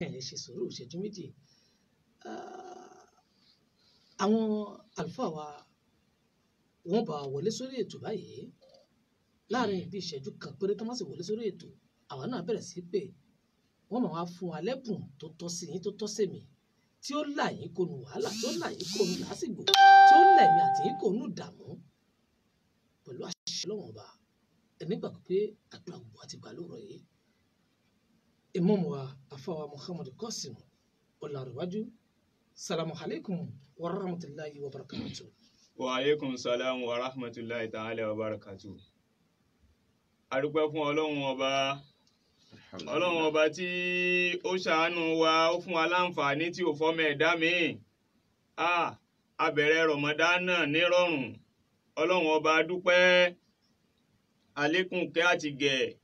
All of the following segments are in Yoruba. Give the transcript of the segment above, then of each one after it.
Ẹ ṣe sùúrù ìṣẹ́jú méjì. Àwọn àlùfáà wa wọ́n bá wọlé sórí ètò báyìí láàrin bí ìṣẹ́jú kan péré tó má sì wọlé sórí ètò, àwa náà bẹ̀rẹ̀ sí pé wọ́n máa wá fún wa lẹ́bùn tó tọ́ sí yín, tó tọ́ sí mi, tí ó là yín kó nu wàhálà, tí ó là yín kó nu làásìgbò, tí ó là ẹ̀mí àti yín kó nu dààmú pẹ̀lú àṣẹ Ọlọ́run Ọba. Ẹni gbàgbọ́ pé àdúrà gbogbo àti gbà lóòrọ̀ yìí. Imam wa Afawa Muhammad Qasim Ọlárẹ̀wájú, salamu alaykum wa rahmatulahi wa barakatuh. Wa aleykum salam wa rahmatulahi ta'ala wa barakatuh. A dúpẹ́ fún Ọlọ́run Ọba. Ọlọ́run Ọba tí ó ṣàánú wa, ó fún wa láǹfààní tí ò fọ́mọ ẹ̀dá míì. A bẹ̀rẹ̀ Ramadan nírọ̀rùn. Ọlọ́run Ọba dúpẹ́. Àlékún kẹ́ àti gẹ̀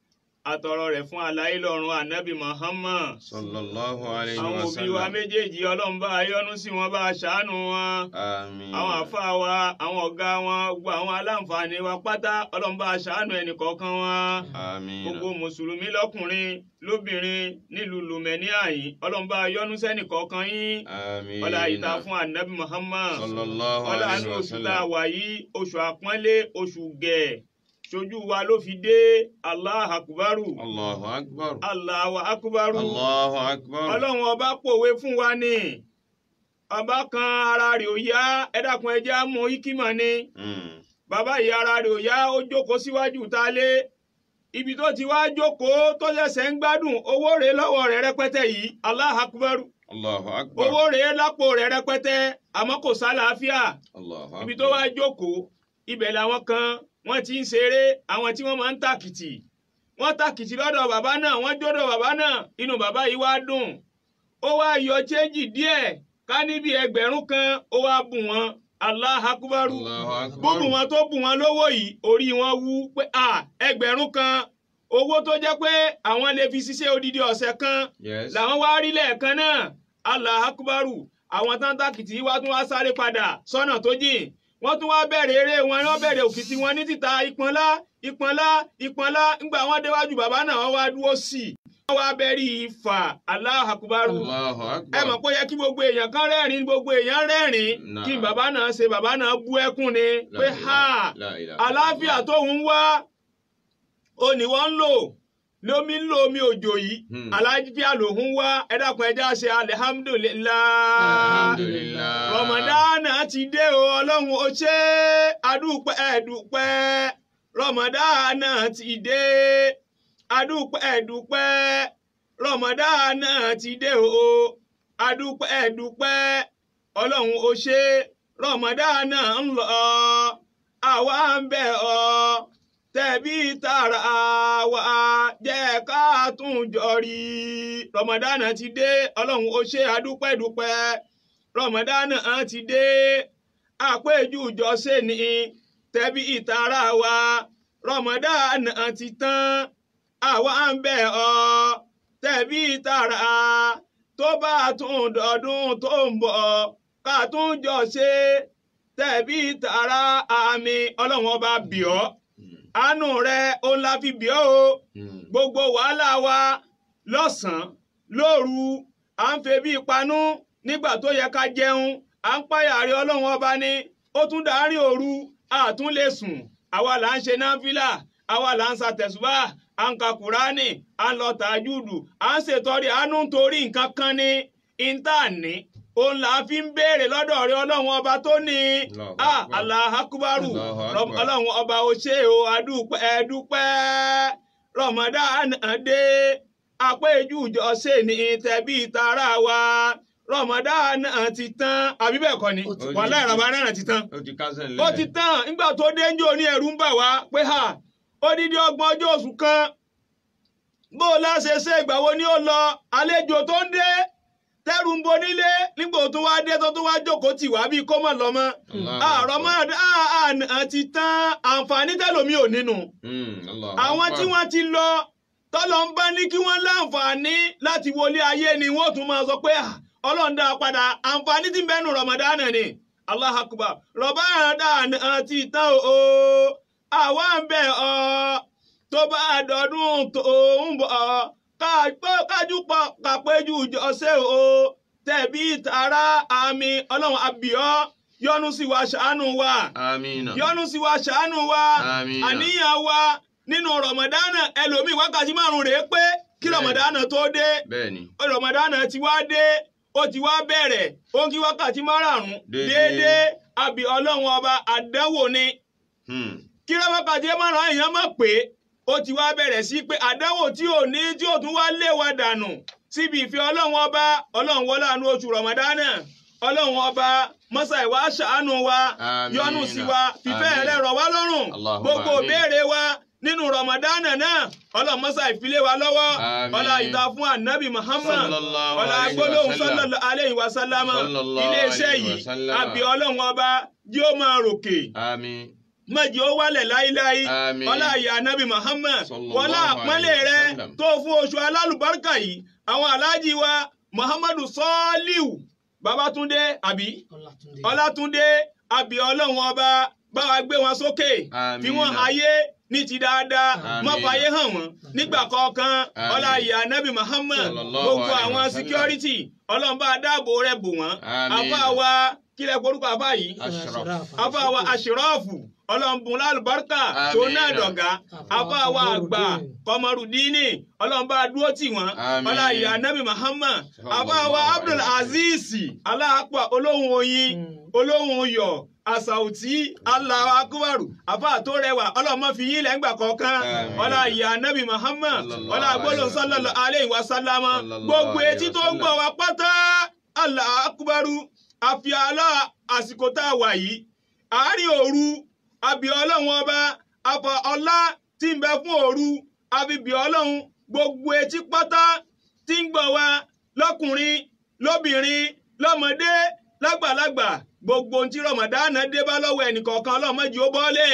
àtọrọ rẹ̀ fún aláyé lọ́run Ànábì Muhammad sallallahu alayhi wa sallam. Àwọn òbí wa méjèèjì Ọlọ́run bá yọ́nú sí wọn, bá ṣàánú wọn. Àmín. Àwọn àfáà wa, àwọn ọ̀gá wọn, gbogbo àwọn aláǹfààní wa pátá, Ọlọ́run bá ṣàánú ẹnìkọ̀ọ̀kan wọn. Àmín. Gbogbo mùsùlùmí lọ́kùnrin lóbìnrin nílùú Lomé àyín, Ọlọ́run bá yọ́nú sẹ́nìkọ̀ọ̀kan yín. Àmín. Ọlá ìta fún Ànábì Muhammad sallallahu alayhi wa sallam. Ọlá oṣù tá a wà yìí, oṣù àpọ́nlé, oṣù gẹ̀ ṣojú wa ló fi dé. Allahu akbaru. Allahu akbar. Allahu akbaru. Allahu akbar. Ọlọ́run Ọba pòwe fún wa ni. Ọba kan ara rẹ̀ ò yá, ẹ dákun ẹ jẹ́ á mú ikímọ̀ ni. Bàbá yìí ara rẹ̀ ò yá, ó jókòó síwájú ta lé. Ibi tó ti wá jókòó tó ṣẹ̀ṣẹ̀ ń gbádùn, owó rẹ̀ lọ́wọ́ rẹ̀ rẹpẹtẹ yìí. Allahu akbaru. Allahu akbar. Owó rẹ̀ lápò rẹ̀ rẹpẹtẹ, àmọ́ kò sálàáfíà. Allahu akbar. Ibi tó wá jókòó, ibẹ̀ làwọn kan wọ́n ti ń ṣeré, àwọn tí wọ́n máa ń tàkìtì. Wọ́n tàkìtì lọ́dọ̀ bàbá náà, wọ́n jọ́dọ̀ bàbá náà, inú bàbá yìí wá dùn. Ó wá yọ chéńjì díẹ̀ ká níbi 1,000, ó wá bù wọ́n. Allahu akbaru. Bùbù wọn tó bù wọn lówó yìí, orí wọn wú pé à 1,000, owó tó jẹ́ pé àwọn lè fi ṣiṣẹ́ odidi ọ̀sẹ̀ kan làwọn wá rí lẹ́ẹ̀kan náà. Allahu akbaru. Àwọn tán tàkìtì wá tún wá sáré padà sọ́nà tó jìn. Wọ́n tún wá bẹ̀rẹ̀ eré wọn, wọ́n bẹ̀rẹ̀ òkìtì wọn ní títa ìpọ́nlá ìpọ́nlá ìpọ́nlá. Ńgbà wọ́n déwájú bàbá náà, wọ́n wá dúró sí i, wọ́n wá bẹ̀rẹ̀ ìfà. Allahu akbaru. Ẹ mọ̀ pé ó yẹ kí gbogbo èèyàn kan rẹ́rìn, gbogbo èèyàn rẹ́rìn. Kí bàbá náà ṣe, bàbá náà bú ẹkún ni pé ha, àlàáfíà tóun wá ó ní wọ́n ń lò lómi ń lo omi òjò yìí, àlàáfíà lòun wá. Ẹ dákun ẹ jẹ́ á ṣe alhamdulillah. Ramadan ti dé o, Ọlọ́run ó ṣe adúpẹ́ ẹ̀dúpẹ́. Ramadan ti dé, adúpẹ́ ẹ̀dúpẹ́. Ramadan ti dé o, adúpẹ́ ẹ̀dúpẹ́. Ọlọ́run ó ṣe. Ramadan ń lọ, àwa ń bẹ̀ ọ́, tẹ̀bí tara wa jẹ́ ká tún jọ rí. Ramadan ti dé, Ọlọ́run ó ṣe adúpẹ́ dúpẹ́. Ramadan ti dé, àpéjú jọ́sẹ̀ ní tẹ̀bí ìtara wa. Ramadan ti tán, àwa ń bẹ̀ ọ́, tẹ̀bí ìtara tó bá tún dọdún tó ń bọ̀ ká tún jọ ṣe tẹ̀bí ìtara. Àmì. Ọlọ́run Ọba bì ọ́, àánú rẹ òun la fi bì ọ́ o. Gbogbo wàhálà wa lọ́sàn-án lóru, à ń febi ìpanú nígbà tó yẹ ká jẹun, à ń páyà rí Ọlọ́run Ọba ni. Ó tún dàárín òru, a tún lè sùn. Àwa là ń ṣe náfìlà, àwa là ń sa tẹ̀sùbá, à ń ka kùránì, à ń lọ tàjúdù, à ń ṣètọrẹ àánú nítorí nǹkan kan ní ìntàní òun là fi ń béèrè lọ́dọ̀ rẹ Ọlọ́run Ọba tó ní. Allahu akbaru. Ọlọ́run Ọba ó ṣe o, adúpẹ́ ẹ̀dúpẹ́. Ramadan dé, àpéjú jọ́sẹ̀ ní tẹ̀bí tara wa. Ramadan ti tán, àbí bẹ́ẹ̀ kọ́ ni? Wàláhì Ramadan ti tán, ó ti tán. Nígbà tó dé ń jò ní ẹ̀rù ń bà wá pé ha, odidi 30 ọjọ́ oṣù kan, bó o láṣẹ ṣe, ìgbà wo ni ó lọ? Àlejò tó ń dé tẹ́rù ń bo nílé, nígbà tó wá dé tó wá jókòó tì wá bíi kó mọ̀ lọ́mọ. Ramadan ti tán, àǹfààní tẹ́lòmí ò nínú. Àwọn tí wọ́n ti lọ tọ́lọ́ ń bá ní kí wọ́n láǹfààní láti wọlé ayé ni wọ́n tún máa sọ pé Ọlọ́run dá padà. Àǹfààní tí ń bẹ́nu Ramadan ni. Allahu akbar. Ramadan ti tán o, àwa ń bẹ̀ ọ́, tó bá dọdún tó ń bọ̀ Kájú kàpéjú jọ́sẹ̀ o tẹ̀bí tara àmì ọlọ́run àbíọ́ yọ́nú sí wa ṣàánú wa. Àmín. Yọ́nú sí wa ṣàánú wa. Àmín. Àníyàn wa nínú Rọ̀mọ̀dánà ẹlòmíì wákàtí 5 rèé pé kí Rọ̀mọ̀dánà tó dé. Bẹ́ẹ̀ni. Rọ̀mọ̀dánà ti wá dé, ó ti wá bẹ̀rẹ̀, ó ń kí wákàtí 5 déédéé. Àbí ọlọ́run ọba àdánwò ni. Kí wákàtí 5 èèyàn mọ̀ pé ó ti wá bẹ̀rẹ̀ sí pé àdánwò tí ò ní tí ò tún wá lé wa dànù síbi ìfẹ́ ọlọ́run ọba. Ọlọ́run wọlé àánú oṣù Rọ̀mọ̀dánà. Ọlọ́run ọba mọ́sá ìwà ṣàánú wa, yọ́nú sí wa, fífẹ́ rẹ̀ rọ̀ wá lọ́rùn. Gbogbo béèrè wa nínú Rọ̀mọ̀dánà náà ọlọ́run mọ́sá ìfilé wa lọ́wọ́. Ọlá ìta fún ànábì Muhammad, ọlá gbólóhùn sallallahu alayhi wa sallam. Iléeṣẹ́ yìí àbí ọlọ́run ọba jí ó máa ròkè, mọ̀jì ó wálẹ̀ láíláí. Ọlá ìyá ànábì Muhammad, wọlá àpọ́nlé rẹ̀ tó fún oṣù alálùbáríkà yìí. Àwọn aláàjì wa Muhammadu Sọ́ọ́líù Babátúndé àbí Ọlátúndé àbí ọlọ́run ọba bá wa gbé wọn sókè, fi wọ́n ayé ní ti dáadáa, má fàyè hàn wọ́n nígbà kọ̀ọ̀kan. Ọlá ìyá ànábì Muhammad, gbogbo àwọn security ọlọ́run bá dáàbò rẹ̀ bò wọ́n. Àfa wa kílẹ̀ korúkọ àfa yìí, àfa wa Àṣírọ́ọ̀fù ọlọ́run lálùbáríkà tó náà dọ̀gá. Àfa wa àgbà Kọmọrùdínì ọlọ́run bá dúró tì wọ́n. Ọlá ìyá ànábì Muhammad. Àfa wa Abdul Aziz aláàpọ̀ olóhùn oyin olóhùn oyọ̀ àsàùtí Allahu akúbàrù àfa tó rẹwà ọlọ́run má fi yín lẹ́ngbà kọ̀ọ̀kan. Ọlá ìyá ànábì Muhammad, ọlá gbólóhùn sallallahu alayhi wa sallam. Gbogbo etí tó ń gbọ́ wa pátá Allahu akúbàrù àfi àlọ́ àsìkò tá a wà yìí àárín òru àbí ọlọ́run ọba àfọ ọlá tí ń bẹ fún òru àbíbí ọlọ́run. Gbogbo etí pátá tí ń gbọ́ wa lọ́kùnrin lóbìnrin lọ́mọdé lágbàlagbà, gbogbo ohun tí Rọ̀mọ̀dánà dé bá lọ́wọ́ ẹnìkọ̀ọ̀kan ọlọ́run má jẹ́ ó bọ́lẹ̀.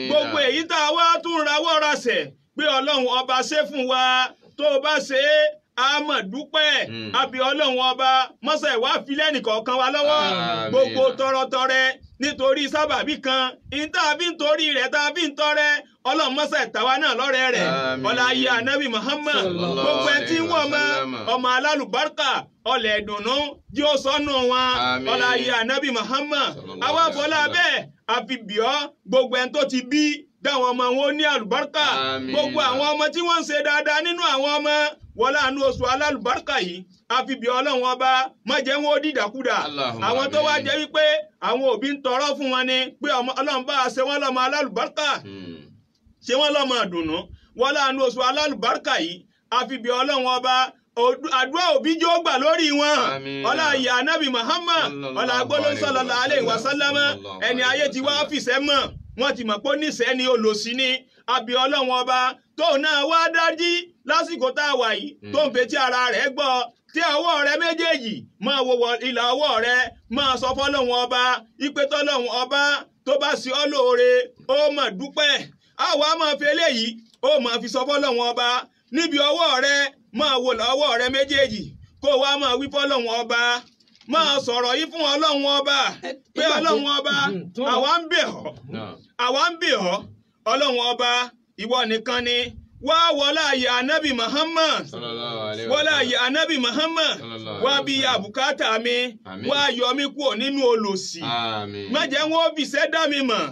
Gbogbo èyí tá a wá tún rawọ́ rasẹ̀ pé ọlọ́run ọba ṣe fún wa, tó o bá ṣe é a máa dúpẹ́. Àbí ọlọ́run ọba mọ́sẹ̀ wá filẹ̀ nìkọ̀ọ̀kan wa lọ́wọ́. Gbogbo tọrọtọrẹ nítorí sábàbí kan ìta fi ń torí rẹ̀ tá a fi ń tọrẹ ọlọ́run mọ́sẹ̀ tàwa náà lọ́rẹ́ rẹ̀. Ọlá ayé ànábì Muhammad. Gbogbo ẹ tí ń wọ́n mọ́ ọmọ alálùbáríkà ọlẹ̀ ìdùnnú jí ó sọnù wọn. Ọlá ayé ànábì Muhammad. Àwa fọlá bẹ́ẹ̀ àfi bíọ́ gbogbo ẹni tó ti bí dáwọn ọmọ wọn ní àlùbáríkà. Gbogbo àwọn ọmọ tí wọ́n ń ṣe dáadáa nínú àwọn ọmọ wọlé àánú oṣù alálùbáríkà yìí àfi bí ọlọ́run ọba má jẹ́ wọn ó dìdàkudà. Àwọn tó wá jẹ́ wípé àwọn òbí ń tọrọ fún wọn ni pé ọlọ́run bá ṣe wọ́n lọ́mọ alálùbáríkà, ṣe wọ́n lọ́mọ àdùnnú. Wọlé àánú oṣù alálùbáríkà yìí àfi bí ọlọ́run ọba àdúrà òbí jẹ́ ó gbà lórí wọn. Ọlá ìyá anábì Muhammad, ọlá gbólóhùn sallallahu alaihi wasallam. Ẹni ayé ti wá fìṣẹ́ mọ̀, wọ́n ti mọ̀ pé oníṣẹ́ ni olòṣì ni. Àbí ọlọ́run ọba tóun náà wá dájí lásìkò tá a wà yìí tó ń fetí ara rẹ̀ gbọ́, tí ọwọ́ rẹ̀ méjèèjì máa wo ìlà ọwọ́ rẹ̀ máa sọ fọ́lọ́run ọba ìpè tọ́lọ́run ọba tó bá sí ọ lóore ó mà dúpẹ́. Àwa máa fi eléyìí ó máa fi sọ fọ́lọ́run ọba níbi ọwọ́ rẹ̀ máa wo ọwọ́ rẹ̀ méjèèjì kó wá máa wí fọ́lọ́run ọba, máa sọ̀rọ̀ yìí fún ọlọ́run ọba pé ọlọ́run ọba àwa ń bẹ̀ ọ́, àwa ń bẹ̀ ọ́ ọlọ́run ọba ìwọ nìkan ni. Wá wọlá ayé ànábì Muhammad, wọlá ayé ànábì Muhammad, wá bí ya bùkátà mi, wá yọ mí kúrò nínú olòṣì, má jẹ́ wọn ó fìṣẹ́ dá mi mọ̀,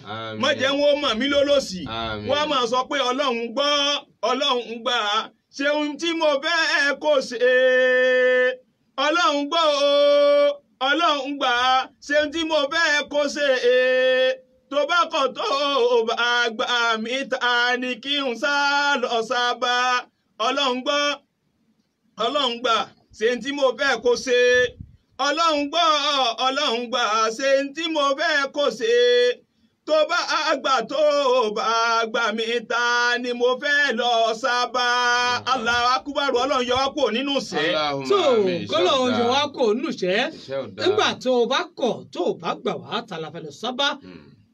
má jẹ́ wọn ó mọ̀ mí lólòṣì. Wá máa sọ pé ọlọ́run gbọ́, ọlọ́run gbà, ṣe ohun tí mo fẹ́ kó ṣe. Ọlọ́run gbọ́ o, ọlọ́run gbà, ṣe ohun tí mo fẹ́ kó ṣe. Tó bá kọ̀ tó bá gbà mí ta ni kí n sá lọ sábà. Ọlọ́run gbọ́, ọlọ́run gbà, ṣe ohun tí mo fẹ́ kó ṣe. Ọlọ́run gbọ́, ọlọ́run gbà, ṣe ohun tí mo fẹ́ kó ṣe. Tó bá gbà tó bá gbà mí ta ni mo fẹ́ lọ sábà. Allahu akúbárù ọlọ́run yọ wá kúrò nínú ìṣẹ́. Tó kọ́lọ́run yọ wá kúrò nínú ìṣẹ́. Nígbà tó o bá kọ̀ tó o bá gbà wá ta la fẹ́ lọ sábà.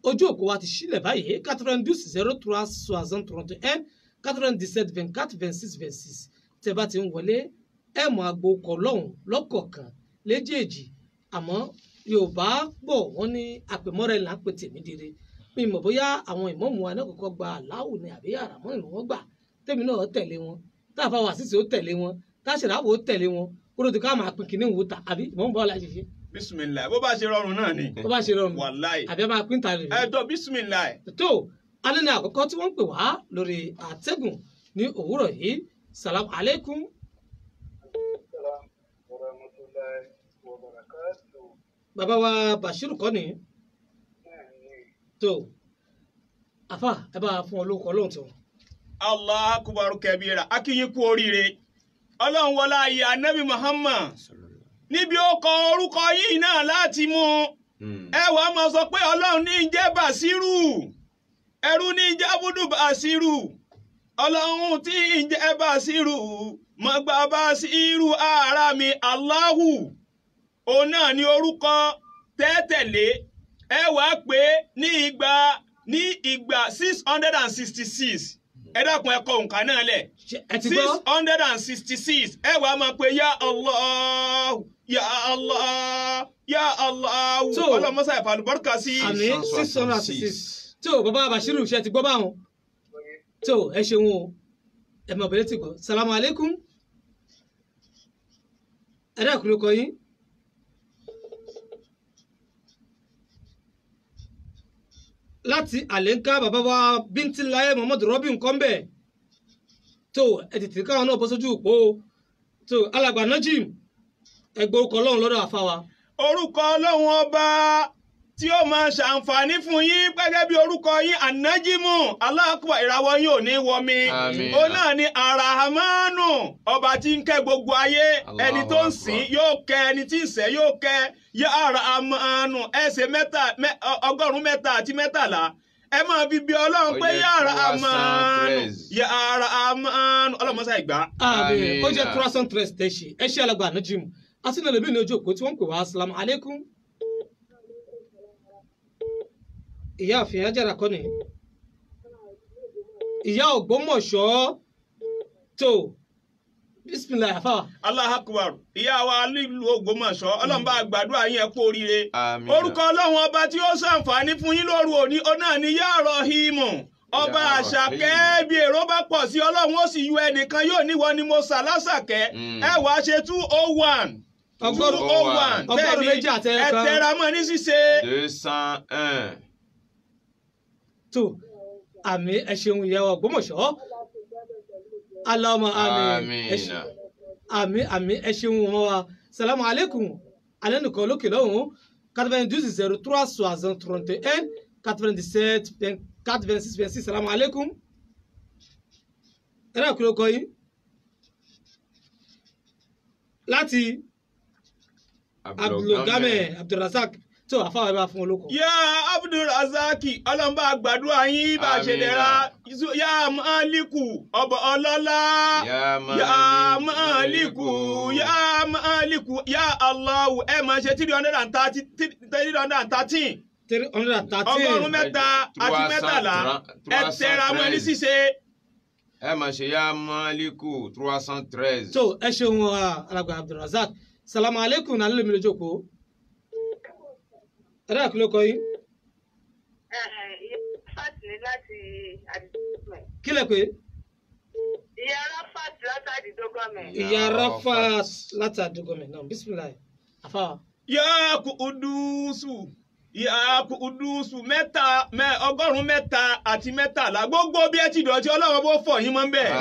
Ojú òkú wa ti sílẹ̀ báyìí 92 03 60 31 97 24 26 26. Tẹ́ bá ti ń wọlé ẹ̀ mọ̀ agbo kọ̀ lọ́hùn lọ́kọ̀ọ̀kan léjèèjì. Àmọ́ Yorùbá bọ̀ wọ́n ní àpèmọ́rẹ́ là ń pè tèmi dire. Mi mọ̀ bóyá àwọn ìmọ̀ọ́mù wa náà kọ́kọ́ gba aláwù ni àbí àràmọ́ ìlú wọn gbà tèmi náà tẹ̀lé wọn. Táàfà wà sísè ó tẹ̀lé wọn, táṣìláwò ó tẹ̀lé wọn, kúrò tó ká máa pín kínní wò ta àbí mò ń bọ́ la ṣe. Bisimilayi, bó bá ṣe rọrùn náà ni. Bó bá ṣe rọrùn. Wàláì. Àbí a máa pín ta rè. Ẹ tọ́ bisimilayi. Tó alẹ́ ní àkọ́kọ́ tí wọ́n ń pè wá lórí àtẹ́gùn ní òwúrọ̀ yìí. Salam aleikum. Bàbá wa Bashiru kọ́ ni. Tó àfà ẹ bá fún ọ lórúkọ Ọlọ́run tiwọn. Allahu akbar kabira, akínyín kú oríire. Ọlọ́run wọlá ayé anabi Muhammad níbi ó kọ orúkọ yìí náà láti mú ẹ wàá máa sọ pé Ọlọ́run ní í jẹ́ Basiru, ẹrú ní í jẹ́ Abudu Basiru, Ọlọ́run tí í jẹ́ Basiru mọ̀gbà Basiru ara mi Allahu, òun náà ní orúkọ tẹ́tẹ̀lé. Ẹ wàá pé ní ìgbà 666. Ẹ dákun ẹ kọ òǹkà náà lẹ̀. 666. Ẹ wàá máa pe ya Allah, ya Allah, ya Allah. Ọlọ́mọṣà ìfàlùbọ́ríkà sí. Àmín. 666. Tó bàbá Bashiru ṣe ti gbọ́ báwọn. Tó ẹ ṣeun o, ẹ mọ̀ bẹ̀rẹ̀ ti gbọ́. Salamu aleykum. Ẹ dákun ló kọ yín. Láti àlẹ́ńká bàbá wa Bíntíláyé Muhammadu Rọ́bì nǹkan bẹ̀. Tó ẹ tètè káwọn náà bọ́ sójú òpó. Tó alàgbà Najim, ẹ gbọ́ orúkọ Ọlọ́run lọ́dọ̀ àfa wa. Orúkọ Ọlọ́run ọba tí ó máa ṣàǹfààní fún yín gẹ́gẹ́ bí orúkọ yín Anajimu, aláàkúwà ìràwọ̀ yín ò ní wọmi. Ó náà ni Arahamanu, ọba tí ń kẹ́ gbogbo ayé, ẹni tó ń sìn yóò kẹ́, ẹni tí ń ṣẹ̀ yóò kẹ́. Yá Arahamanu, ẹsẹ̀ 313. Ẹ máa fi bí Ọlọ́run pé yá Arahamanu, yá Arahamanu, Ọlọ́run mọ́sá ìgbà. Àmín. Ó jẹ́ 313 tẹ̀sí. Ẹ ṣe alàgbà Najimu. Àti nílẹ̀ mi ní ojú òpó tí wọ́n ń pè wá. Assalamu alaikum. Ìyá àfihàn ajára kọ́ ni ìyá Ògbómọ̀ṣọ́. Tó bisimilayi afa. Allahu akbar, ìyá wa nílùú Ògbómọ̀ṣọ́, Ọlọ́run bá gbàdúrà yín, ẹ kú oríire. Orúkọ Ọlọ́run ọba tí ó ṣàǹfààní fún yín lóru òní, ó náà ni ya Rahimu, ọba àṣàkẹ́. Bí èrò bá pọ̀ sí Ọlọ́run ó sì yọ ẹnìkan yóò níwọ ni mo sà lásàkẹ́. Ẹ wàá ṣe 201. 201. Ọgọ́rùn-ún méjì àti ẹ̀kan. Ẹ tẹra mọ́ ní ṣíṣe. 201. Tó àmì ẹ ṣeun ìyá wa Ògbómọ̀ṣọ́. Allahumma àmín. Àmì àmì ẹ ṣeun wọn wa. Salamu aleykum. Alẹ́ nìkan lókè lọ́hùn. 92 03 61 97 24 26 26. Salamu aleykum. Ẹ náà kúrò kọ yín láti Abdulgame Abdulrasaq. Tó àfáwọn ẹ bá fún olóko. Yá Abdulrasaki, ọlọ́mbà gbàdúrà yín bá ṣe dẹ̀ra. Yá Málíkù, ọba ọlọ́lá. Yá Málíkù, yá Málíkù, yá Allahu. Ẹ máa ṣe 313. 313. 313. Ẹ tẹra mọ́ ní ṣíṣe. Ẹ máa ṣe yá Málíkù 313. Tó ẹ ṣeun alàgbà Abdulrasaq. Salamu aleykum. Nàlẹ́ lómi lójú òpó. Ẹ dáa kí ló kọ yín. Ìyá Rafat ní láti Àdìdógọ́mẹ̀. Kí lẹ pé? Ìyá Rafat láti Àdìdógọ́mẹ̀. Ìyá Rafat láti Àdìdógọ́mẹ̀ náà. Bisimilayi. Àfa. Yá Kudusu, yá Kudusu, 313 gbogbo bí ẹ ti dọ̀tí Ọlọ́run bó fọ̀ yín mọ́ bẹ́ẹ̀.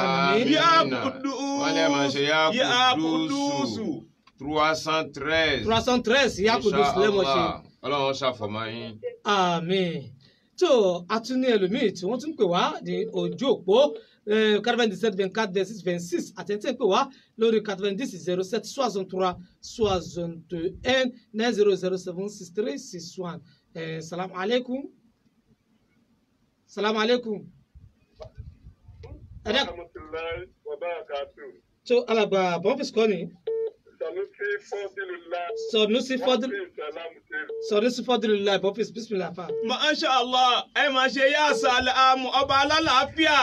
Yá Kudusu, yá Kudusu. 313. 313. Yá Kudusu lẹ́mọ̀ ṣe. Ọlọ́run ṣàfọ̀mọ́ yín. Àmín. Tó a tún ní ẹlòmíì tí wọ́n tún pè wá ní ojú òpó 97 24 26 26 àtẹ̀tẹ̀ ń pè wá lórí 90 07 63 61 9007 63 61. Salamu aleykum. Salamu aleykum. Tó alàgbà bọ́ǹfìsì kọ́ ni. Sanusi Fọdúlùlá bọ́fíìsì bismillah fa. Masha Allah, ẹ máa ṣe yá sàlámù, ọba alálàáfíà.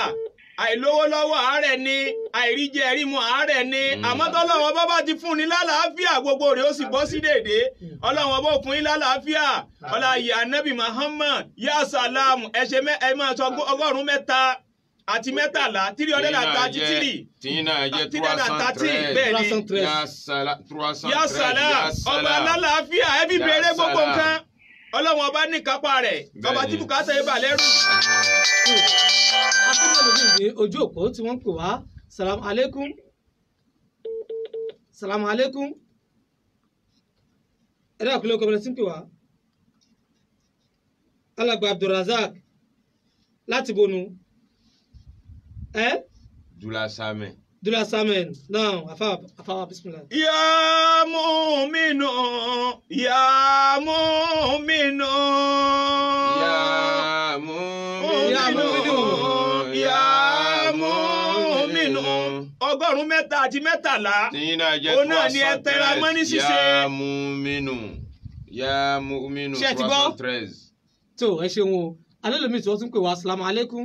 Àìlówó lọ́wọ́ àárẹ̀ ni, àìríjẹ rímu àárẹ̀ ni. Àmọ́ tọ́lọ́run ọba bá ti fún ni lálàáfíà, gbogbo rẹ̀ ó sì bọ́ sí déédé. Ọlọ́run ọba ò fún yín lálàáfíà. Ọlá ìyá Nabi Muhammad, yá sàlámù, ẹ ṣe ẹ máa sọ 313 àti mẹ́tàlá, 333. Tiyín náà jẹ́ 313, bẹ́ẹ̀ ni. 313. Ya salam, ọba alálàáfíà, ẹ fi béèrè gbogbo nǹkan. Ọlọ́run ọba ní kápá rẹ̀, ọba tí bùkátà yìí bà lẹ́rù. Akínbọ̀lù ní ojú òpó tí wọ́n ń pè wá. Salam alaikum. Salam alaikum. Ẹ̀rọ àkùlẹ̀ ọkọ̀ bẹ̀rẹ̀ sí ń pè wá. Alàgbà Abdulrazak láti bonu. Ẹ́ Dula Samen. Dula Samen. Náà àfáwà bismillah. Ya mu'minu, ya mu'minu. Ya mu'minu, ya mu'minu. 313. Tiyín náà jẹ́ Òun náà ni ẹ tẹra mọ́ ní ṣíṣe. Ya mu'minu, ya mu'minu. Ṣé ẹ ti gbọ́? 313. Tó ẹ ṣeun o. Alẹ́ lómi tí wọ́n tún pè wá. Salamu alaikum.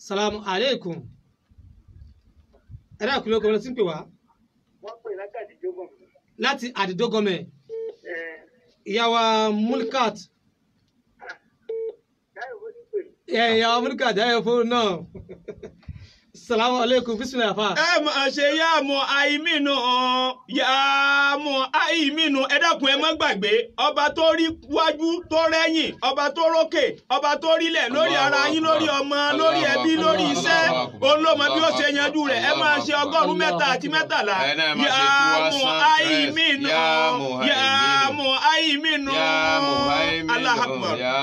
Salamu alaikum. Ẹ̀rọ àkùlẹ̀ ọkọ̀ bẹ̀rẹ̀ sí ń pè wá. Wọ́n pè láti Àdìdógọ́mẹ̀. Láti Àdìdógọ́mẹ̀. Ìyá wa Mulkat. Ìyá wa Mulkat ẹ̀yọ fóònù náà. Salamu alaikum, bismillah fa. Ẹ máa ṣe yá mọ àìmínú, yá mọ àìmínú. Ẹ dákun, ẹ má gbàgbé ọba tó rí wájú tó rẹ́yìn, ọba tó rókè, ọba tó rílẹ̀, lórí ara yín, lórí ọmọ, lórí ẹbí, lórí iṣẹ́, òun ló mọ bí ó ṣe yanjú rẹ̀. Ẹ máa ṣe 313. Yá mọ àìmínú, yá mọ àìmínú. Allahu Akbar. Ya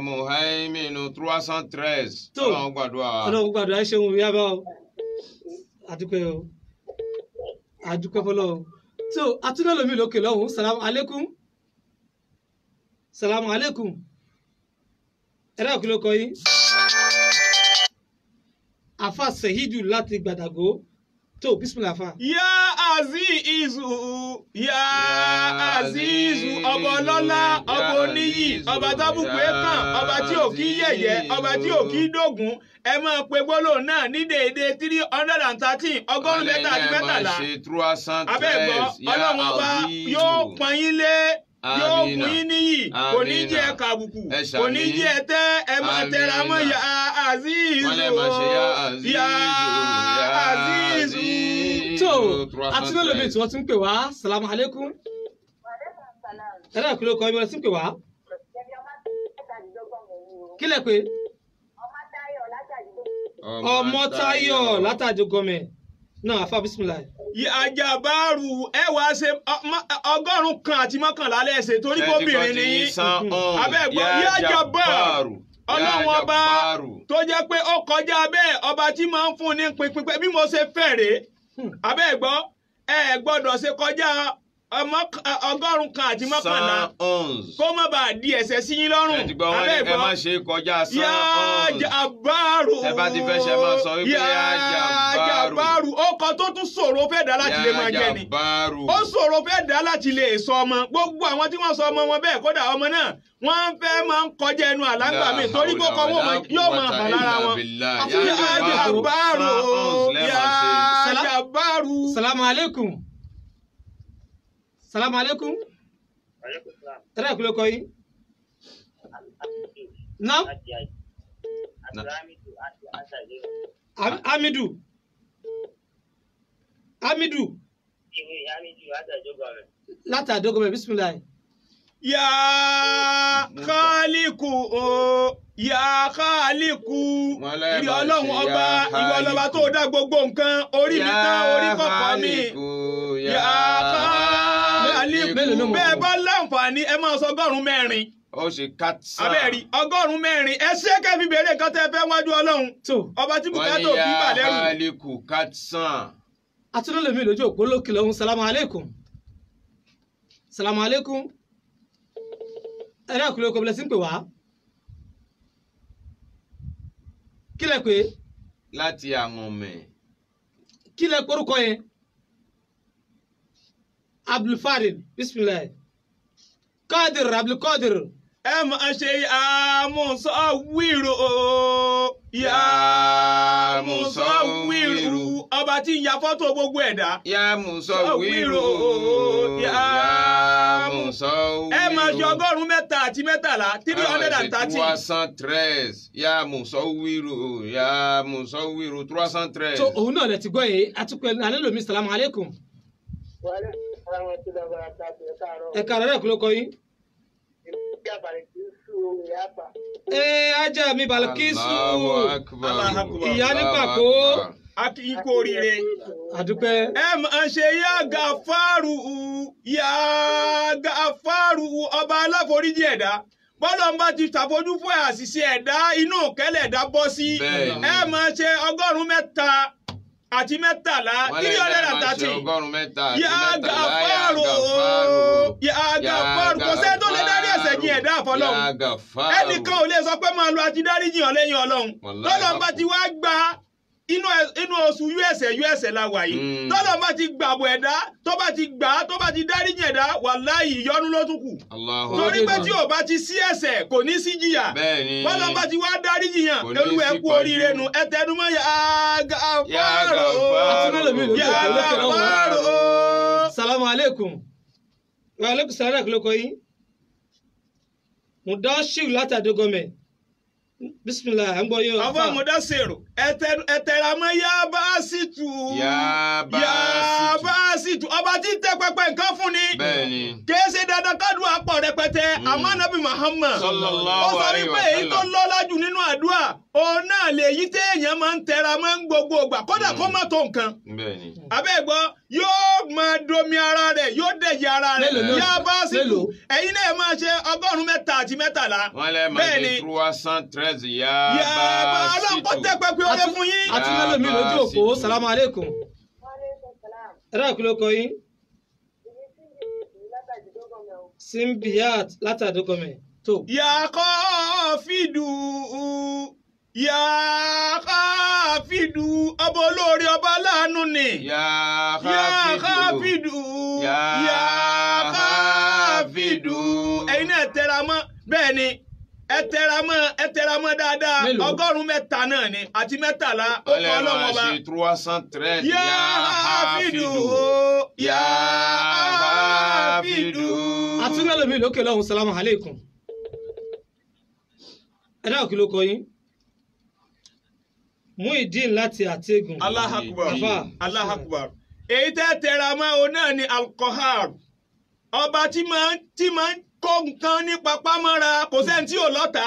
muhaiminu 313. Tó. Ọlọ́run gbàdúrà wa. Ọlọ́run gbàdúrà, ẹ ṣeun ìyá bá o. Àdúpẹ́ o. Àdúpẹ́ fọlọ́. So atúndà lomi lókè lọ́hùn. Salamu alaikum. Salamu alaikum. Ẹ̀rọ àkùlẹ̀ ọkọ yín. Àfa Sehidu láti Gbàdàgó. Tó bismillah àfa. Ya Azizu, ya Azizu, ọba ọlọ́lá, ọba oníyì, ọba tábùkù ẹ̀kàn, ọba tí ò kí yẹ̀yẹ́, ọba tí ò kí dógùn. Ẹ máa pe gbólóhùn náà ní déédéé 313, 313. Abẹ́gbọ́, Ọlọ́run ọba yóò pọ́n yín lé, yóò fún yín níyì, kò ní jẹ́ ẹ kàbùkù, kò ní jẹ́ ẹ tẹ́. Ẹ máa tẹra mọ́ ya Azizu, ya Azizu. Tó atúndà lomi tí wọ́n tún ń pè wá. Salamu alaikum. Ẹ̀rọ àkùlẹ̀ ọkọ yín wọ́n tún ń pè wá. Kí lẹ pé? Ọmọtáyọ̀ látàdógọ́mẹ̀. Náà àfa bismillah. Àjàbáàrù, ẹ wá ṣe 111 lẹ́sẹ̀ torí kóbìnrin ni yín. Abẹ́gbọ́, yá jàbáàrù, Ọlọ́run ọba tó jẹ́ pé ó kọjá bẹ́ẹ̀, ọba tí máa ń fún ní pinpin pé bí mo ṣe fẹ́ rèé. Abẹ́gbọ́, ẹ gbọ́dọ̀ ṣe kọjá 111 kó má bàa di ẹ̀ṣẹ̀ sí yín lọ́rùn. Abẹ́gbọ́, ẹ má ṣe kọjá yá jàbáàrù. Ẹ bá ti fẹ́ ṣe máa sọ wípé yá jàbáàrù. Ọkọ̀ tó tún ṣòro fẹ́ dá láti lè máa jẹ ni. Ó ṣòro fẹ́ dá láti lè sọ ọmọ. Gbogbo àwọn tí wọ́n sọ ọmọ wọn bẹ́ẹ̀, kódà ọmọ náà wọ́n fẹ́ máa ń kọjá ẹnu àlágbà mi torí kókó wọn yóò máa hàn lára wọn. Yá jàbáàrù, yá jàbáàrù. Salamu alaikum. Salamu alaikum. Ẹ̀rọ ìkúlẹ̀ kọ yín. Nam. Amidu. Amidu. Láti Àdógọ́mẹ̀, bismillah. Ya Khaliku o, ya Khaliku. Ìrì Ọlọ́run ọba, ìwọ ọlọ́ba tó dá gbogbo nǹkan, orí mi tán, orí kọ̀ọ̀kan mi. Ya Khaliku. Bẹ́ẹ̀ bá láǹfààní, ẹ máa sọ 400. Ó ṣe kátà. Abẹ́rì 400. Ẹ ṣé kẹ́fí béèrè kan tẹ́ fẹ́ wájú Ọlọ́run. Ọba tí bùkátà òbí bà lẹ́rù. Wọ́n ní ya Khaliku kátà. Atúndà lómi lójú òpó lókè lọ́hún. Salamu alaikum. Salamu alaikum. Ẹ̀rọ àkùlẹ̀ ọkọ̀ bẹ̀rẹ̀ sí ń pè wá. Kí lẹ pé? Láti Àngọ̀mẹ̀. Kí lẹ porúkọ yẹn? Abdulfarid, bismillah. Qadir, Abdulkadir. Ẹ máa ṣe àmúsọ̀wìrò, yà àmúsọ̀wìrò, ọba tí ń ya fọ́tò gbogbo ẹ̀dá. Yà àmúsọ̀wìrò, yà àmúsọ̀wìrò. Ẹ máa ṣe 313 àti mẹ́tàlá 313. 313 ya musawiru ya musawiru 313. So òun náà lè ti gbọ́ yìí atukọ̀ alẹ́ lomi salamu aleykum. Ẹ káàárọ̀ rẹ̀ kúló kọ yín. Ee ajá mi Balkisu. Ìyá ní pàkó. A kì í kú oríire. Àdúpẹ́. Ẹ máa ṣe yá gàfárù yá gàfárù ọba aláforíjì ẹ̀dá. Bọ́lá ń bá ti ṣàfojú fún àṣìṣe ẹ̀dá inú kẹ́lẹ̀ ẹ̀dá bọ́ sí. Ẹ máa ṣe 313 313. Yá gàfárù yá gàfárù kò sẹ́ni tó lè dárí ẹ̀ṣẹ̀ jìn ẹ̀dá àfọlọ́hun. Ẹnìkan ò lè sọ pé máa lọ àti dáríjì hàn lẹ́yìn Ọlọ́run. Tọ́lọ́ ń bá ti wá gba inú oṣù usa la wà yìí. Tọ́lọ́ bá ti gbàbọ̀ ẹ̀dá tó bá ti gbà á tó bá ti dáríjì ẹ̀dá wàláhì ìyọ́nú ló tún kù. Torí pé tí ò bá ti sí ẹ̀ṣẹ̀ kò ní sí jìyà. Bọ́lá bá ti wá dáríjì yàn olúwa ẹ kú oríire nu ẹ tẹnumọ́ yá gàfárò yá gàfárò. Salamu aleykum. Wa aleykum salaam kí ló kọ yín. Mudashiru láti Adégọ́mẹ̀. Bisimilah à ń gbọ́ yín o. Àwọn Mudasiru ẹ tẹra mọ́ yá bá sì tù. Yá bá sì tù ọba tí ń tẹ pẹpẹ nǹkan fún ni. Kìí ṣe dandan kádùá pọ̀ rẹpẹtẹ àmọ́ Ànábì Muhammad ó sọ wípé èyí tó lọ́lá jù nínú àdúrà òun náà lè yí téèyàn máa ń tẹra mọ́ ń gbogbo ìgbà kódà kó má tó nǹkan. Abẹ́ gbọ́ yóò máa domi ara rẹ̀ yóò dẹ̀jẹ̀ ara rẹ̀ yá bá sì tù ẹ̀yin náà máa ṣe 313. Wọ́n lè máa ṣe 313 yá bá sì tù. Ọlọ́run kó tẹ́ pẹpẹ oore fún yín. Àti mélòó mi lójú òpó salamu aleykum. Ẹ dáhùn kí ló kọ yín. Simbiat láti Adégọ́mẹ̀ tó. Yàkọ́ fìdú yàkọ́ fìdú ọba olóore ọba aláàánú ni. Yàkọ́ fìdú yàkọ́ fìdú ẹ̀yin náà tẹra mọ́ bẹ́ẹ̀ ni ẹ tẹra mọ́ dáadáa 3 náà ni àti 13 ó kọ́ Ọlọ́run ọba. 313 yàá fìdú yàá fìdú. Àtúnyẹ̀lò mi lókè lọ́hùn salamu aleykum. Ẹ dáhùn kí ló kọ yín. Muideen láti Àtẹ̀gùn. Allahu Akbar Allahu Akbar. Èyí tẹ́ tẹra mọ́ òun náà ni alkohol ọba tí máa ń kó nǹkan ní papá mọ́ra kò sẹ́ni tí ò lọ́ta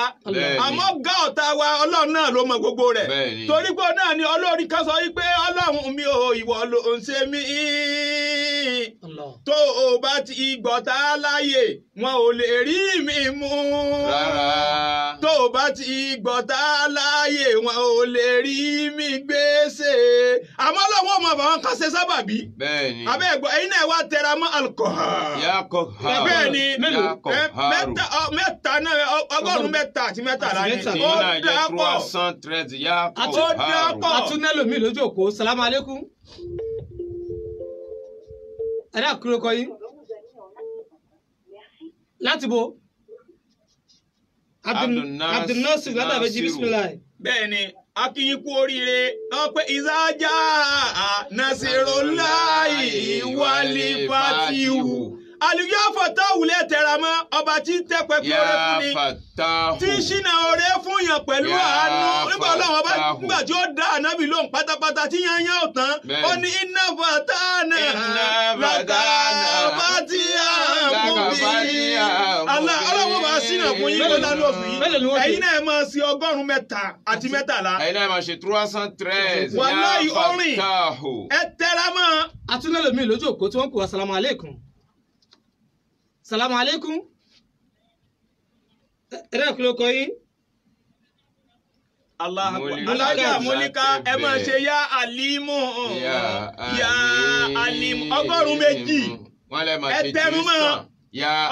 àmọ́ gá ọ̀tá wa Ọlọ́run náà ló mọ gbogbo rẹ̀ torí pé náà ni olórí kan sọ wípé Ọlọ́run mi ò ìwọ ló ń ṣe mí tó o bá ti gbọ̀tá láàyè wọn ò lè rí mi mú tó o bá ti gbọ̀tá láàyè wọn ò lè rí mi gbèsè àmọ́ Ọlọ́run ọmọ bàbá kan ṣe sábàbí abẹ́ ẹ̀gbọ́n ẹ̀yin náà wá tẹra mọ́ alcohol bẹ́ẹ̀ ni mẹ́ta náà 313 ni ó dàpọ̀ ó dàpọ̀. Àtúnẹ́lò mi lójú òkó salamu aleykum. Ẹ dá kúrò kọ yín. Láti bo Abdulnasir látàbẹ́jì bisimilayi. Bẹ́ẹ̀ni a kì í kú oríire wọ́n pé ìsájà Nasirullahi wal Fatihu. Àlùyá fatahu lẹ tẹra mọ́ ọba tí ń tẹ́ pẹpẹ oore fún ni tí ń ṣínà oore fún yàn pẹ̀lú àánú nígbà Ọlọ́run ọba nígbà tí ó dá ànábì lóhùn pátápátá tí yán yán ò tán ó ní iná fatana làkà fatiha mubin. Ọlọ́run bá ṣínà fún yín kó dánú òfin yín ẹ̀yin náà máa ṣe 313. Ẹ̀yin náà máa ṣe 313. Wàláhì orin ẹ tẹra mọ́. Àtúnlẹ̀ mi lójú òkú tí wọ́n kò wá salamu aleykum. Salamu aleykum. Ẹ dáhùn kí ló kọ yín. Allahu Akbar. Alájà Mọ́líkà ẹ máa ṣe yá àlímù yá àlímù 200. Ẹ tẹnu mọ́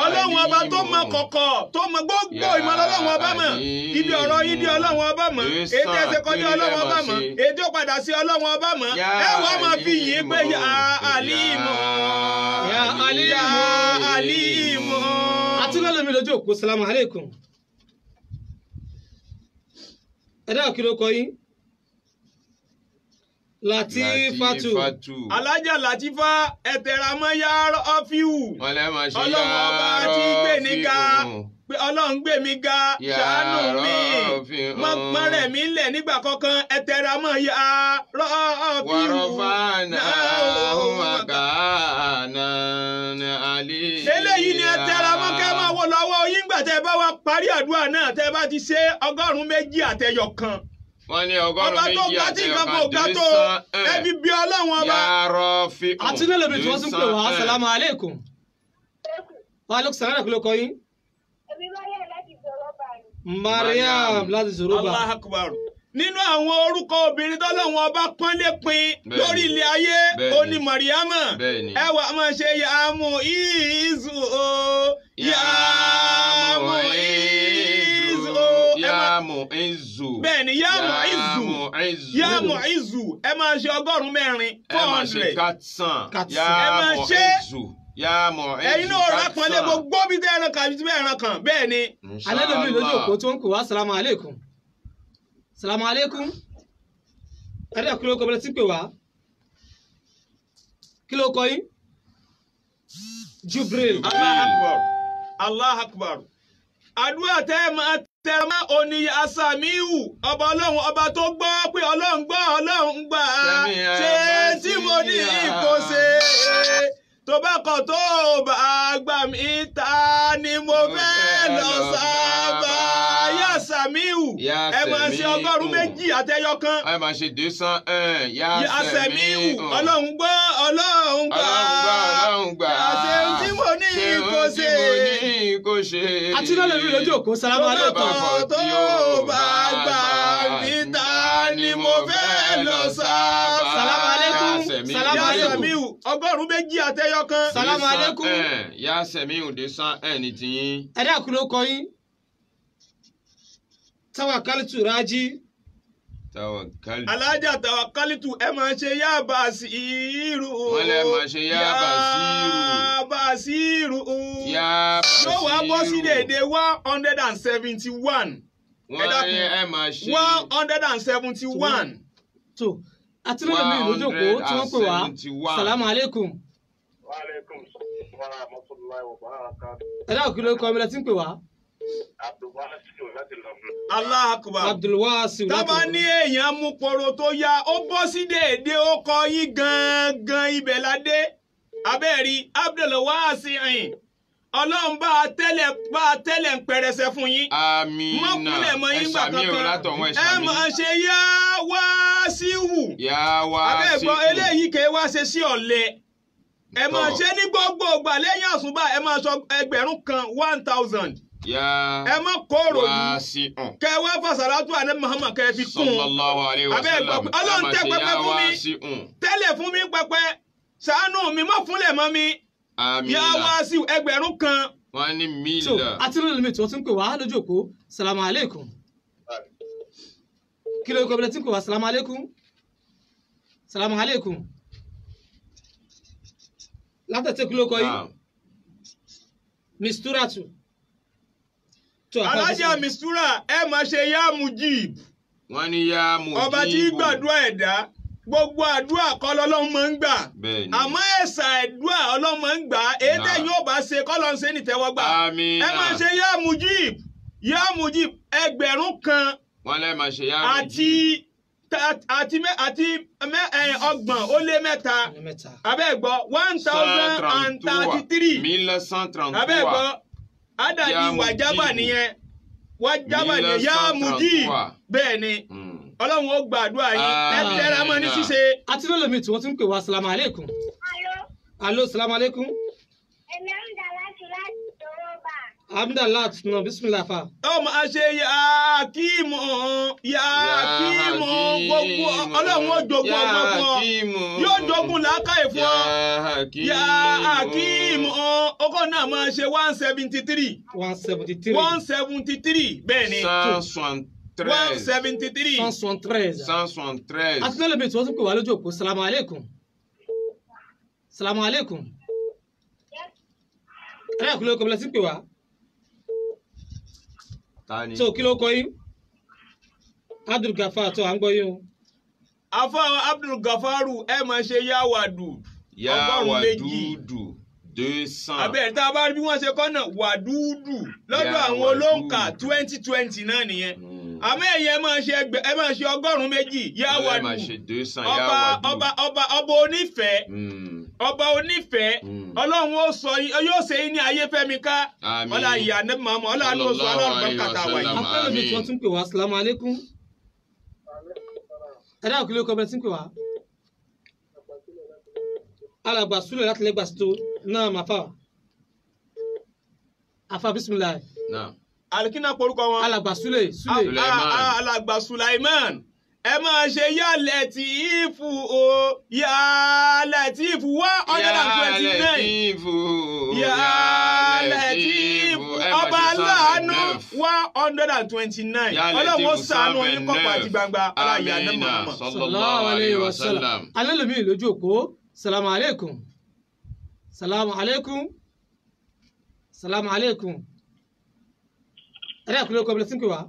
Ọlọ́run ọba tó mọ kọ̀kọ̀ tó mọ gbogbo ìmọ̀ Ọlọ́run ọba mọ̀ ibi ọ̀rọ̀ yín di Ọlọ́run ọba mọ̀ èyí tẹ́ ṣe kọjá Ọlọ́run ọba mọ̀ èyí tó padà sí Ọlọ́run ọba mọ̀ ẹ wàá máa fi yìn pé yá àlímù yá àlímù. Àtúnlẹ̀ mi lójú òkú salamu aleykum. Ẹ dáhùn kí ló kọ yín. Latifatu. Alájà Latifa ẹ tẹra mọ́ yá ọ́fíù. Ọlọ́run ọba tí gbé níga pé Ọlọ́run gbé mi ga, Ya ṣàánú mi, Rafi'u. má rẹ̀ mí lẹ̀ nígbà kankan. Ẹ tẹra mọ́ ya Rafi'u. ورفعناه مكانا عليا. Eléyìí ni ẹ tẹra mọ́ kẹ́ máa wọ lọ́wọ́ yín gbà tẹ́ ẹ bá wá parí àdúrà náà, tẹ́ ẹ bá ti ṣe 201. Wọ́n ní Ọba ọgọ́rùn-ún tó méjì ga tí àti nǹkan kò ọ̀kan ga tó, ẹ fi bí Ọlọ́run ọba. Ya Rafi'u. Àti ní lómi tí wọ́n tún pè wá. Salamu aleykum. Wa aleykum salaam. Kí ló kọ yín? Èmi Mariam láti Zoroba ni. Mariam láti Zoroba. Allah akbar. Nínú àwọn orúkọ obìnrin tọ́lọ́run ọba pọ́nlé pin Bẹ́ẹ̀ni. lórí ilẹ̀ ayé, Bẹ́ẹ̀ni. ó ní Màríámà. Bẹ́ẹ̀ni. Ẹ wà máa ṣe yàmù ìzù o, yàmù ìzù o. Ẹ máa- Ya Mu'izzu. Bẹ́ẹ̀ni, ya Mu'izzu. Ya Mu'izzu. Yàmù ìzù, ẹ máa ṣe 400. Ẹ máa ṣe kàtàn. Kàtàn. Ya Ẹ máa ṣe. Mu'izzu. Ya Mu'izzu. Ẹ̀yin náà rà pọ́nlé gbogbo bí tẹ́ ẹran kan àbí tí bẹ́ẹ̀ ẹran kan. Bẹ́ẹ̀ ni. Alẹ́ lómi lójú òpó tí wọ́n ń pè wá. Salamu aleykum. Salamu aleykum. Ẹ dẹ́ kí ló kọ bẹ́lẹ̀ tí ń pè wá? Kí ló kọ yín? Jubril. Allah akbar. Allah akbar. Àdúrà tẹ́ ẹ máa tẹ́ ẹ máa òní Asamiu, ọba Ọlọ́run, ọba tó gbọ́ pé Ọlọ́run gbọ́, Ọlọ́run gbà á. Sẹ́mi Ṣé tí mo ní kò ṣe tó bá kọ̀ tó bá gbà mí, ta ni mo fẹ́ lọ sábà? Yá Samiu, Ya ẹ máa ṣe Samiu. 201. Ẹ máa ṣe 201. Ya Yá Samiu, Samiu. Ọlọ́run gbọ́, Ọlọ́run gbà Ọlọ́run gbọ́, Ọlọ́run gbà. Ṣé tí mo ní Ṣé kò ohun tí ṣe mo ní kò ṣe. Àti ní lómi lójú òpó. Salamu aleykum. tó bá gbà mí, ta ni mo fẹ́ lọ sábà. Salamu alaikum. Salamu Ya alaikum. Samiu, 201. Salamu alaikum. Ya Samiu 201 ní tiyín. Ẹ dẹ́ kí ló kọ yín? Tawakalitu Raji. Tawakkal. Alájà Tawakalitu, ẹ máa ṣe yá Basiru. Wọ́n lẹ máa ṣe yá Basiru. Yá Basiru. Ya Basiru. Yóò wá bọ́ sí déédéé 171. Wọ́n ní ẹ máa ṣe 171. Tó àti ní lómi lójú òpó tí wọ́n pè wá. 171. Salamu aleykum. Wa alaikum salam wa rahmatullahi wa barakatuh. Ẹ dẹ́ kí ló kọ bẹ́lẹ̀ tí ń pè wá? Abdulwasiu láti London. Allah akbar. Abdulwasiu láti Tábà ní èèyàn mú poro tó yá, ó bọ́ sí déédéé ó kọ yín gangan, ibẹ̀ ládé. Abẹ́ẹ̀rí Abdulwasi'in, Ọlọ́run bá a tẹ́lẹ̀, bá a tẹ́lẹ̀ ń pẹrẹsẹ fún yín. Amina. Má kúnlẹ̀ mọ́ yín gbà Ẹ ṣàmì o kankan. látọ̀hún, ẹ Ẹ ṣàmì. máa ṣe yá Wasiu. Ya Wasiu. Abẹ́ẹ̀gbọ́ eléyìí kẹ́ wá ṣe sí ọ̀lẹ. Ẹ máa Tọ́. ṣe ní gbogbo ìgbà lẹ́yìn àsùnbà, ẹ máa sọ 1000, 1000. Ya Ẹ má kó òròyìn. Wasiu. Kẹ wá fàṣàlátù àná Muhammad kẹ fi kún un. Sallallahu alayhi wa Abẹ́ sallam. gbọ́ pé Ọlọ́run tẹ́ pẹpẹ fún mi. Tẹ́lẹ̀ fún mi pẹpẹ, ṣàánú mi, má fúnlẹ̀ mọ́ mi. Amina. Yá Wasiu 1000. Wọ́n ní So mílà. àti ní lómi tí wọ́n tún pè wá lójú òpó. Salamu aleykum. Kí ló kọ bẹ́lẹ̀ tí ń pè wá? Salamu aleykum. Salamu aleykum. Látẹ̀tẹ̀ kí ló kọ yín? Naam. Misturatu. Tó àfa Alájà Mistura, ẹ máa ṣe yá Mujib. Wọ́n ní ya Mujibu. Ọba tí gbàdúrà ẹ̀dá, gbogbo àdúrà kọ́ lọ́lọ́run máa ń gbà. Bẹ́ẹ̀ni. Àmọ́ ẹ̀sà àdúrà Ọlọ́run máa ń gbà. Èyí Náà. tẹ̀yìn ò bá ṣe kọ́ lọ́n ṣe nìtẹ́wọ́gbà. Amina. Ẹ máa ṣe yá Mujib, yá Mujib 1000 Wọ́n lẹ́ máa ṣe ya Mujibu. àti 33. Mẹ́ta. Abẹ́gbọ́ 1033. 1133. Abẹ́gbọ́ ádàdì Ya wàjábà Mujibu. nìyẹn, wàjábà nìyẹn, yá Mujib. Bẹ́ẹ̀ ni, Ọlọ́run ó gbàdúrà yín. Ẹ tẹra mọ́ ní Amina. ṣíṣe. Àti ní lómi tí wọ́n tún pè wá. Salamu aleykum. Alo, Alo, salamu aleykum. èmi Amdalatu láti Zoroba. Abdallah nà bisimilah fa. Ó máa ṣe yàkímù, yàkímù. Gbogbo Ọlọ́run ó jogún ọgbọ́n fún ọ, yóò jogún làákàyè fún ọ. Yàkímù, ọkọ náà máa ṣe 173. 173. 173, bẹ́ẹ̀ ni. 173. 173. 173. 173. Àti ní lómi tí wọ́n tún pè wá lójú òpó. Salamu aleykum. Salamu aleykum. Ẹ dẹ́ kí ló kọ bẹ́lẹ̀ tí ń pè wá? Tani. So kí ló kọ yín? Abdul Gafar, tó à ń gbọ́ yín o. Afọ Abdul Gafaru, ẹ máa ṣe yáwàdù Ya 200. Wadudu. 200. Abẹ́rẹ́ tá a bá rí bí wọ́n ṣe kọ́ náà wàdúùdù lọ́dọ̀ àwọn olóǹkà 2020 náà nìyẹn. Àmọ́ ẹ̀yin ẹ máa ṣe ẹ máa ṣe 200 yá wàdù. Ọba ọba ọba ọba onífẹ̀ẹ́, ọba onífẹ̀ẹ́, Ọlọ́run ó sọ yóò ṣe yín ní ayé fẹ́mi ká. Ọlá ìyá ní màmá ọlá ló sọ ọlọ́run bá kàtà wà yìí. Afẹ́lẹ́ mi tí wọ́n tún pè wá, salamu aleykum. Ẹ dáhùn kí ló kọ́ bẹ́ẹ̀ tí ń pè wá. Alàgbà Súlẹ̀ láti lẹ́gbàá sí tó náà máa fà wá. Afa bisimilayi. Alikina porúkọ wọn. Alàgbà Súlẹ̀ Súlẹ̀. Alàgbà Sulaiman, ẹ máa ṣe yálẹ̀ tí ìfù o, yálẹ̀ tí ìfù 129. Yálẹ̀ tí ìfù ọba aláàánú 129. Ọlọ́run ó ṣàánú yín kọ̀kọ̀ àti gbangba. Ọláyà ní màmá. Sallallahu alayhi wa sallam. Alẹ́ lomi lójú òpó. Salamu aleykum. Salamu aleykum. Salamu aleykum. Ẹ̀rẹ́ àkúlẹ̀ ọkọ̀ ọ̀bẹ̀rẹ̀ sí ń pè wá.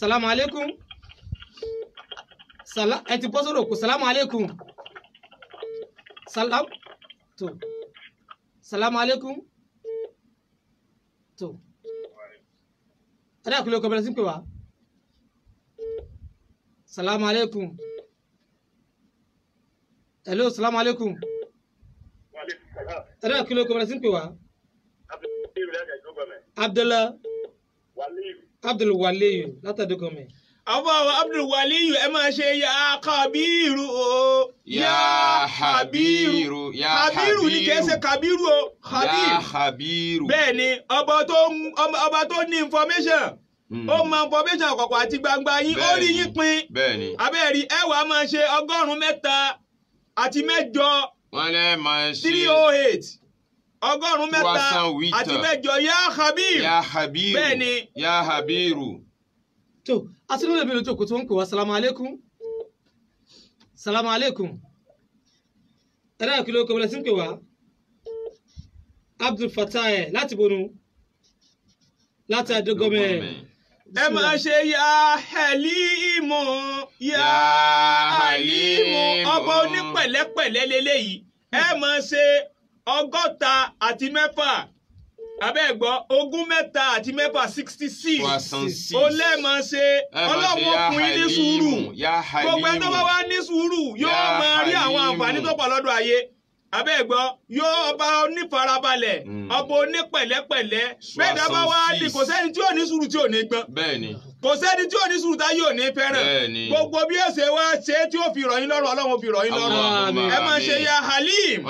Salamu aleykum. Ẹ ti bọ́ sórí òkú. Salamu aleykum. Salam tó. Salamu aleykum. Tó. Ẹ̀rẹ́ àkúlẹ̀ ọkọ̀ ọ̀bẹ̀rẹ̀ sí ń pè wá. Salamu aleykum. Hello, salamu aleykum. Ẹ̀rẹ́ àkúlẹ̀ ọkọ̀ ọ̀bẹ̀rẹ̀ sí ń pè wá. Abdullah Abdul Waliyu látàdógọmẹ. Àwọn Abdul Waliyu ẹ máa ṣe ya Kabiru o, ya Habiru. Kabiru ni kìí ṣe Kabiru o, Habir. Bẹ́ẹ̀ ni ọba tó ní information, ó mọ information kọ̀kọ̀ àti gbangba yín, ó rí yín pin. Abẹ́ẹ̀rí ẹ wàá máa ṣe 308. Wọ́n lè máa ṣe 308. 308 ya Habib. Ya Habiru. Bẹ́ẹ̀ni. Ya Habiru. Tó asínú lèmi lójú òkú tí wọ́n ń pè wá. Salamu aleykum. Salamu aleykum. Ẹ̀rọ ìkìlọ̀ okòwò lẹ́sìn pè wá. Abdul Fatai láti bonu láti Adégọ́mẹ̀. Ẹ máa ṣe ya Halimu, ya Halimu, ọba onípẹ̀lẹ́pẹ̀lẹ́ lélẹ́yìí. Ẹ máa ṣe 66, abẹ́ẹ̀gbọ́ 36, 66. Ó lẹ́ẹ̀mọ̀ ṣe ọlọ́run ọkùnrin ní sùúrù. Gbogbo ẹni tó bá wá ní sùúrù yóò máa rí àwọn àǹfààní tó pọ̀ lọ́dọ̀ ayé. Abẹ́ẹ̀gbọ́ yóò ọba onífarabalẹ̀, ọba onípẹ̀lẹ́pẹ̀lẹ́. Bẹ́ẹ̀ dábàá wá ní kò sẹ́ni tí ò ní sùúrù tí ò ní gbọ́n. Kò sẹ́ni tí ò ní sùúrù tá yóò ní fẹ́ràn. Gbogbo bí ẹsẹ̀ wá ṣe tí ó fi rọ̀ yín lọ́rùn, Ọlọ́run fi rọ̀ yín lọ́rùn. Ẹ máa ṣe ya Halim.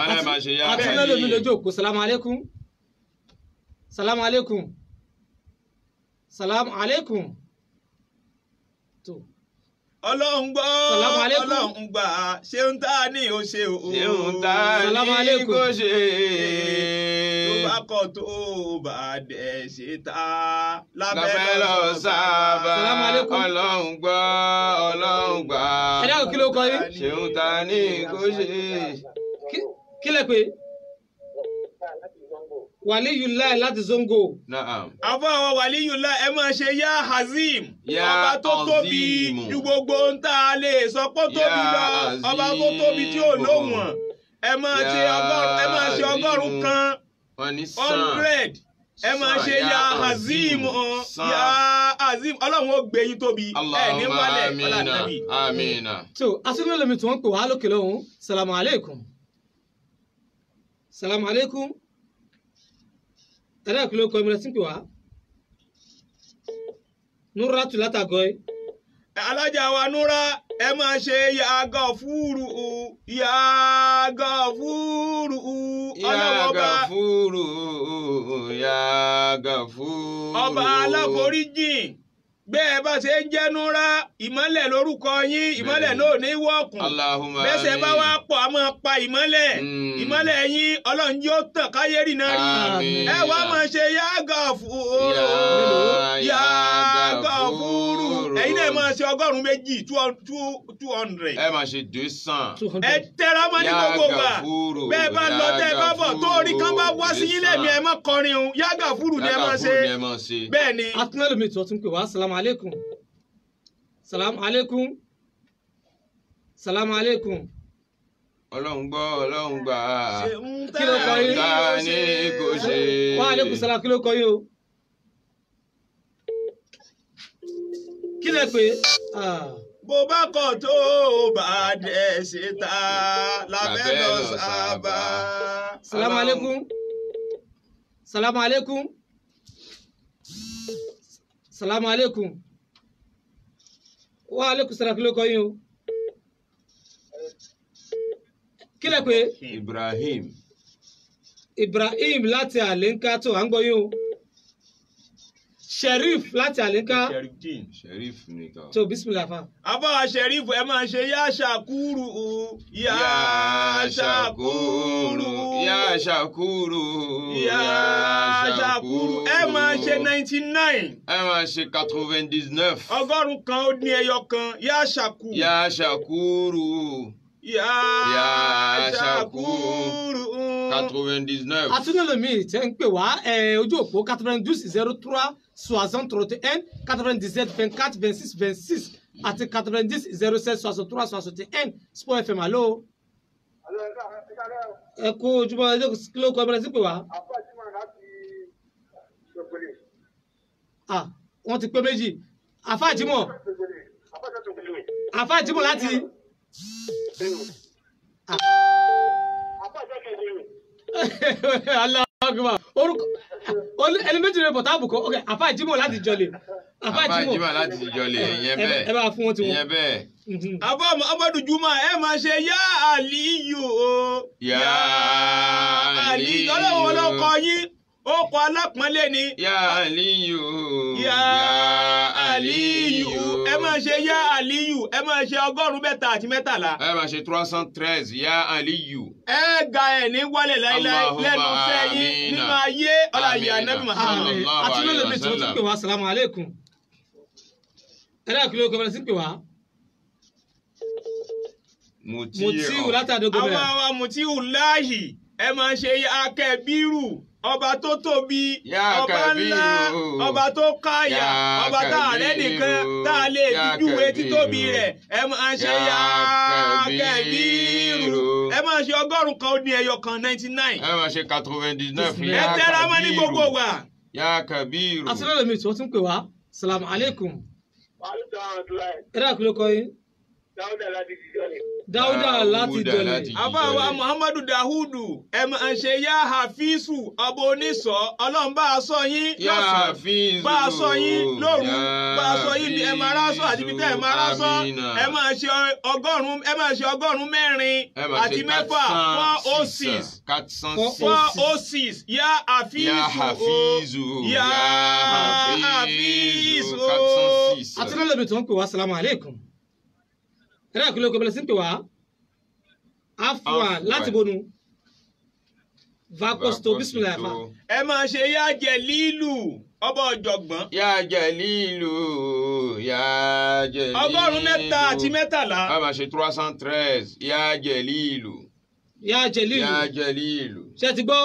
Àtúndé lómi lójú òkú. Salamu aleykum. Salamu aleykum. Salamu aleykum. Ọlọ́run gbọ́, Ọlọ́run gbà, ṣé ń tá ní o ṣe o. Ṣé ń tá ní kò ṣe. Tó bá kọ̀ tó bá dẹ̀ ṣe tá. Lábẹ́ lọ sábà. Ọlọ́run gbọ́, Ọlọ́run gbà. Ẹ dáhùn kí ló kọ yín. Ṣé ń tá ní kò ṣe. Kí lẹ pé? Waliyullah láti Zongo. Àfọ àwọn Waliyullah ẹ máa ṣe ya Hazim. Ọba tó tóbi ju gbogbo ohun tá a lè sọ pé ó tóbi lọ. Ọba tó tóbi tí ò lóhùn. Ẹ máa ṣe 100, 100. Ẹ máa ṣe ya Hazim. Ya Hazim. Ọlọ́run ó gbé yín tóbi. Ẹ ní wálẹ̀ ọlá nàbì. Amina. So asúnmọ́ lómi tí wọ́n ń pè wá lókè lọ́hùn. Salamu aleykum. Salamu aleykum. Ẹ̀rẹ́ ìkìlọ̀ ọkọ̀ ìmúlẹ̀ sí pè wá. Nuratu látàgọ́ ẹ. Alájà wa Núra, ẹ máa ṣe ya Gafuru, ya Gafuru, ya Gafuru, ya Gafuru. Ọba aláforíjìn. Bẹ́ẹ̀ bá ṣe ń jẹ́ Núra, ìmọ́lẹ̀ lórúkọ yín, ìmọ́lẹ̀ náà ní wọ́ọ̀kùn. Bẹ́sẹ̀ bá wá pọ̀, a máa pa ìmọ́lẹ̀. Ìmọ́lẹ̀ yín, Ọlọ́run yóò tàn káyé rì náà rí. Ẹ wá máa ṣe ya Gafuru, ya Gafuru. Ẹ̀yin náà máa ṣe 200, 200. Ẹ máa ṣe 200. Ẹ tẹra mọ́ ní gbogbo gbà. Bẹ́ẹ̀ bá lọ tẹ́ ẹ bá bọ̀, tó orí kan bá wá sí yín lẹ́mìí, ẹ má kọrin o. Ya Gafuru ni ẹ máa ṣe. Bẹ́ẹ̀ ni. Atúnẹ́lómi tí wọ́n tún pè wá. Salamu aleykum. Salamu aleykum. Salamu aleykum. Ọlọ́run gbọ́, Ọlọ́run gbà. Kí ló kọ yín? Ta ni kò ṣe? Wa aleykum salam, kí ló kọ yín o? Kí lẹ pé? Bó bá kọ̀ tó bá dẹ̀ ṣe ta lábẹ́ lọ sábà. Salamu aleykum. Salamu aleykum. Salamu aleykum. Wa aleykum salam, kí ló kọ yín o? Kí lẹ pé? Ibrahim. Ibrahim láti Àlénká, tó à ń gbọ́ yín o. Sheriff láti Àlénká. Sheriff nìkan. Tó bismillah fa. Àbá Sheriff, ẹ máa ṣe yá ṣàkúrú. Yá ṣàkúrú. Yá ṣàkúrú. Yá ṣàkúrú. Ẹ máa ṣe 99. Ẹ máa ṣe 99. 101 yá ṣàkúrú. Yá ṣàkúrú. Yá ṣàkúrú. 99. Àtúndínlómi tẹ́ ń pè wá ojú òpó 92 03 60 31 97 24 26 26 àti 90 07 63 61. Sport FM, alo. Ẹ kú ojúmọ́, ẹ kí ló kọ ẹ bẹ̀rẹ̀ sí pè wá. Wọ́n ti pé méjì. Àfáà Jímọ̀. Àfáà Jímọ̀ láti. Allahu Akbar. Orúkọ ẹni méjì rẹ bọ̀tá àbùkọ. Ok, Àfáà Jímọ̀ láti Jọlẹ̀. Àfáà Jímọ̀ láti Jọlẹ̀, ìyẹn bẹ́ẹ̀. Ẹ bá fún wọn tiwọn. Ìyẹn bẹ́ẹ̀. Àfáà Muhammadu Juma, ẹ máa ṣe yá Aliyu o. Yá Aliyu. Ọlọ́run ọlọ́kọ yín, ó kọ alápọ̀nlé ni. Yá Aliyu. Yá Aliyu. Ẹ máa ṣe yá Aliyu, ẹ máa ṣe 313. Ẹ máa ṣe 313, yá Aliyu. Ẹ ga ẹ̀ ní wálẹ̀ láíláí lẹ́nu sẹ́yìn nínú ayé ọ̀la ìyá Ànábì Muhammad. Àti lónìí mi tí wọ́n tún pè wá, salamu aleykum. Ẹ dáa kí ló kọ́ bẹ́rẹ̀ sí pè wá. Mutiu láti Àdógó bẹ̀rẹ̀. Àwọn àwọn Mutiu láàyè, ẹ máa ṣe akẹ́bírù, ọba tó tóbi, ọba ńlá, ọba tó káyà, ọba tá a rẹ nìkan tá a lè júwe títóbi rẹ̀. Ẹ máa ṣe akẹ́bírù, ẹ máa ṣe 101 99. Ẹ máa ṣe 99. Ẹ tẹra mọ́ ní gbogbo wa. Yá Kabiru. Àtúndínlẹ̀ mi tí wọ́n tún pè wá, salamu aleykum. Ẹ dáa kí ló kọ yín? Dáúdà láti Jọlẹ̀. Àfáà wa Muhammadu Dahudu, ẹ máa ṣe yá Hafizu, ọba onísọ, Ọlọ́run bá a sọ yín lọ́sàn-án, bá a sọ yín lóru, bá a sọ yín bí ẹ máa rásọ àti bí tẹ́ ẹ máa rásọ. Ẹ máa ṣe 100, ẹ máa ṣe 406 406. 406 yá Hafizu, yá Hafizu. Àtúndínlẹ̀ mi tí wọ́n pè wá, salamu aleykum. Ẹ̀rọ ìkìlọ̀ kò bẹ̀rẹ̀ sí ń pè wá. Afwan láti bonu. Vakosto bismillah fa. Ẹ máa ṣe yá jẹ lílù, ọba ọ̀jọ̀gbọ́n. Yá jẹ lílù, yá jẹ lílù. 313. A máa ṣe 313, yá jẹ lílù. Yá jẹ lílù. Yá jẹ lílù. Ṣé ti gbọ́?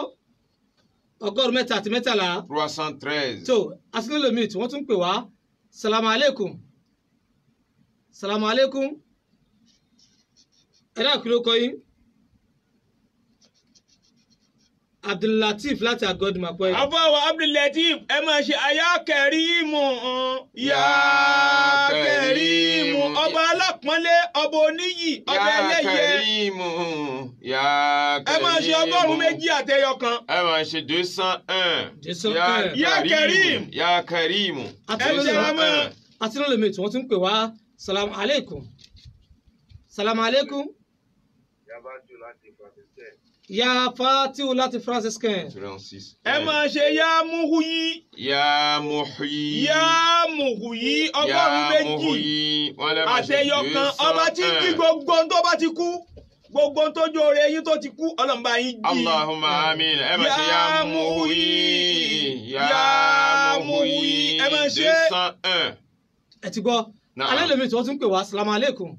313. 313. Tó asílẹ̀ mi tí wọ́n tún pè wá. Salamu aleykum. Salamu aleykum. Ẹ dáa kí ló kọ yín? Abdullateef láti Àgọ́dìmàpọ̀ ẹ̀. Àfáà Abdullateef, ẹ máa ṣe àyà Kẹrímù, yá Kẹrímù, ọba alápọ̀nlé, ọba oníyì, ọba ẹlẹ́yẹ. Kẹrímù, yá Kẹrímù. Ẹ máa ṣe 201. Ẹ máa ṣe 201. Yá Kẹrímù. Yá Kẹrímù. Ẹ tẹra mọ́. Àtúndínlẹ̀ mi tí wọ́n tún pè wá, salamu aleykum. Salamu aleykum. Ya Fatiu láti Franciscan. Ẹ máa ṣe yá Muhuyi. Yá Muhuyi. Yá Muhuyi 201. Ọba tí ń jí gbogbo tó bá ti kú, gbogbo tó jóore yín tó ti kú, ọlọ́mọba yín jí. Allahumma amin. Ẹ máa ṣe yá Muhuyi. Yá Muhuyi. Ẹ máa ṣe. 201. Ẹ ti gbọ́. Alẹ́ lèmi tí wọ́n tún pè wá, salamu aleykum.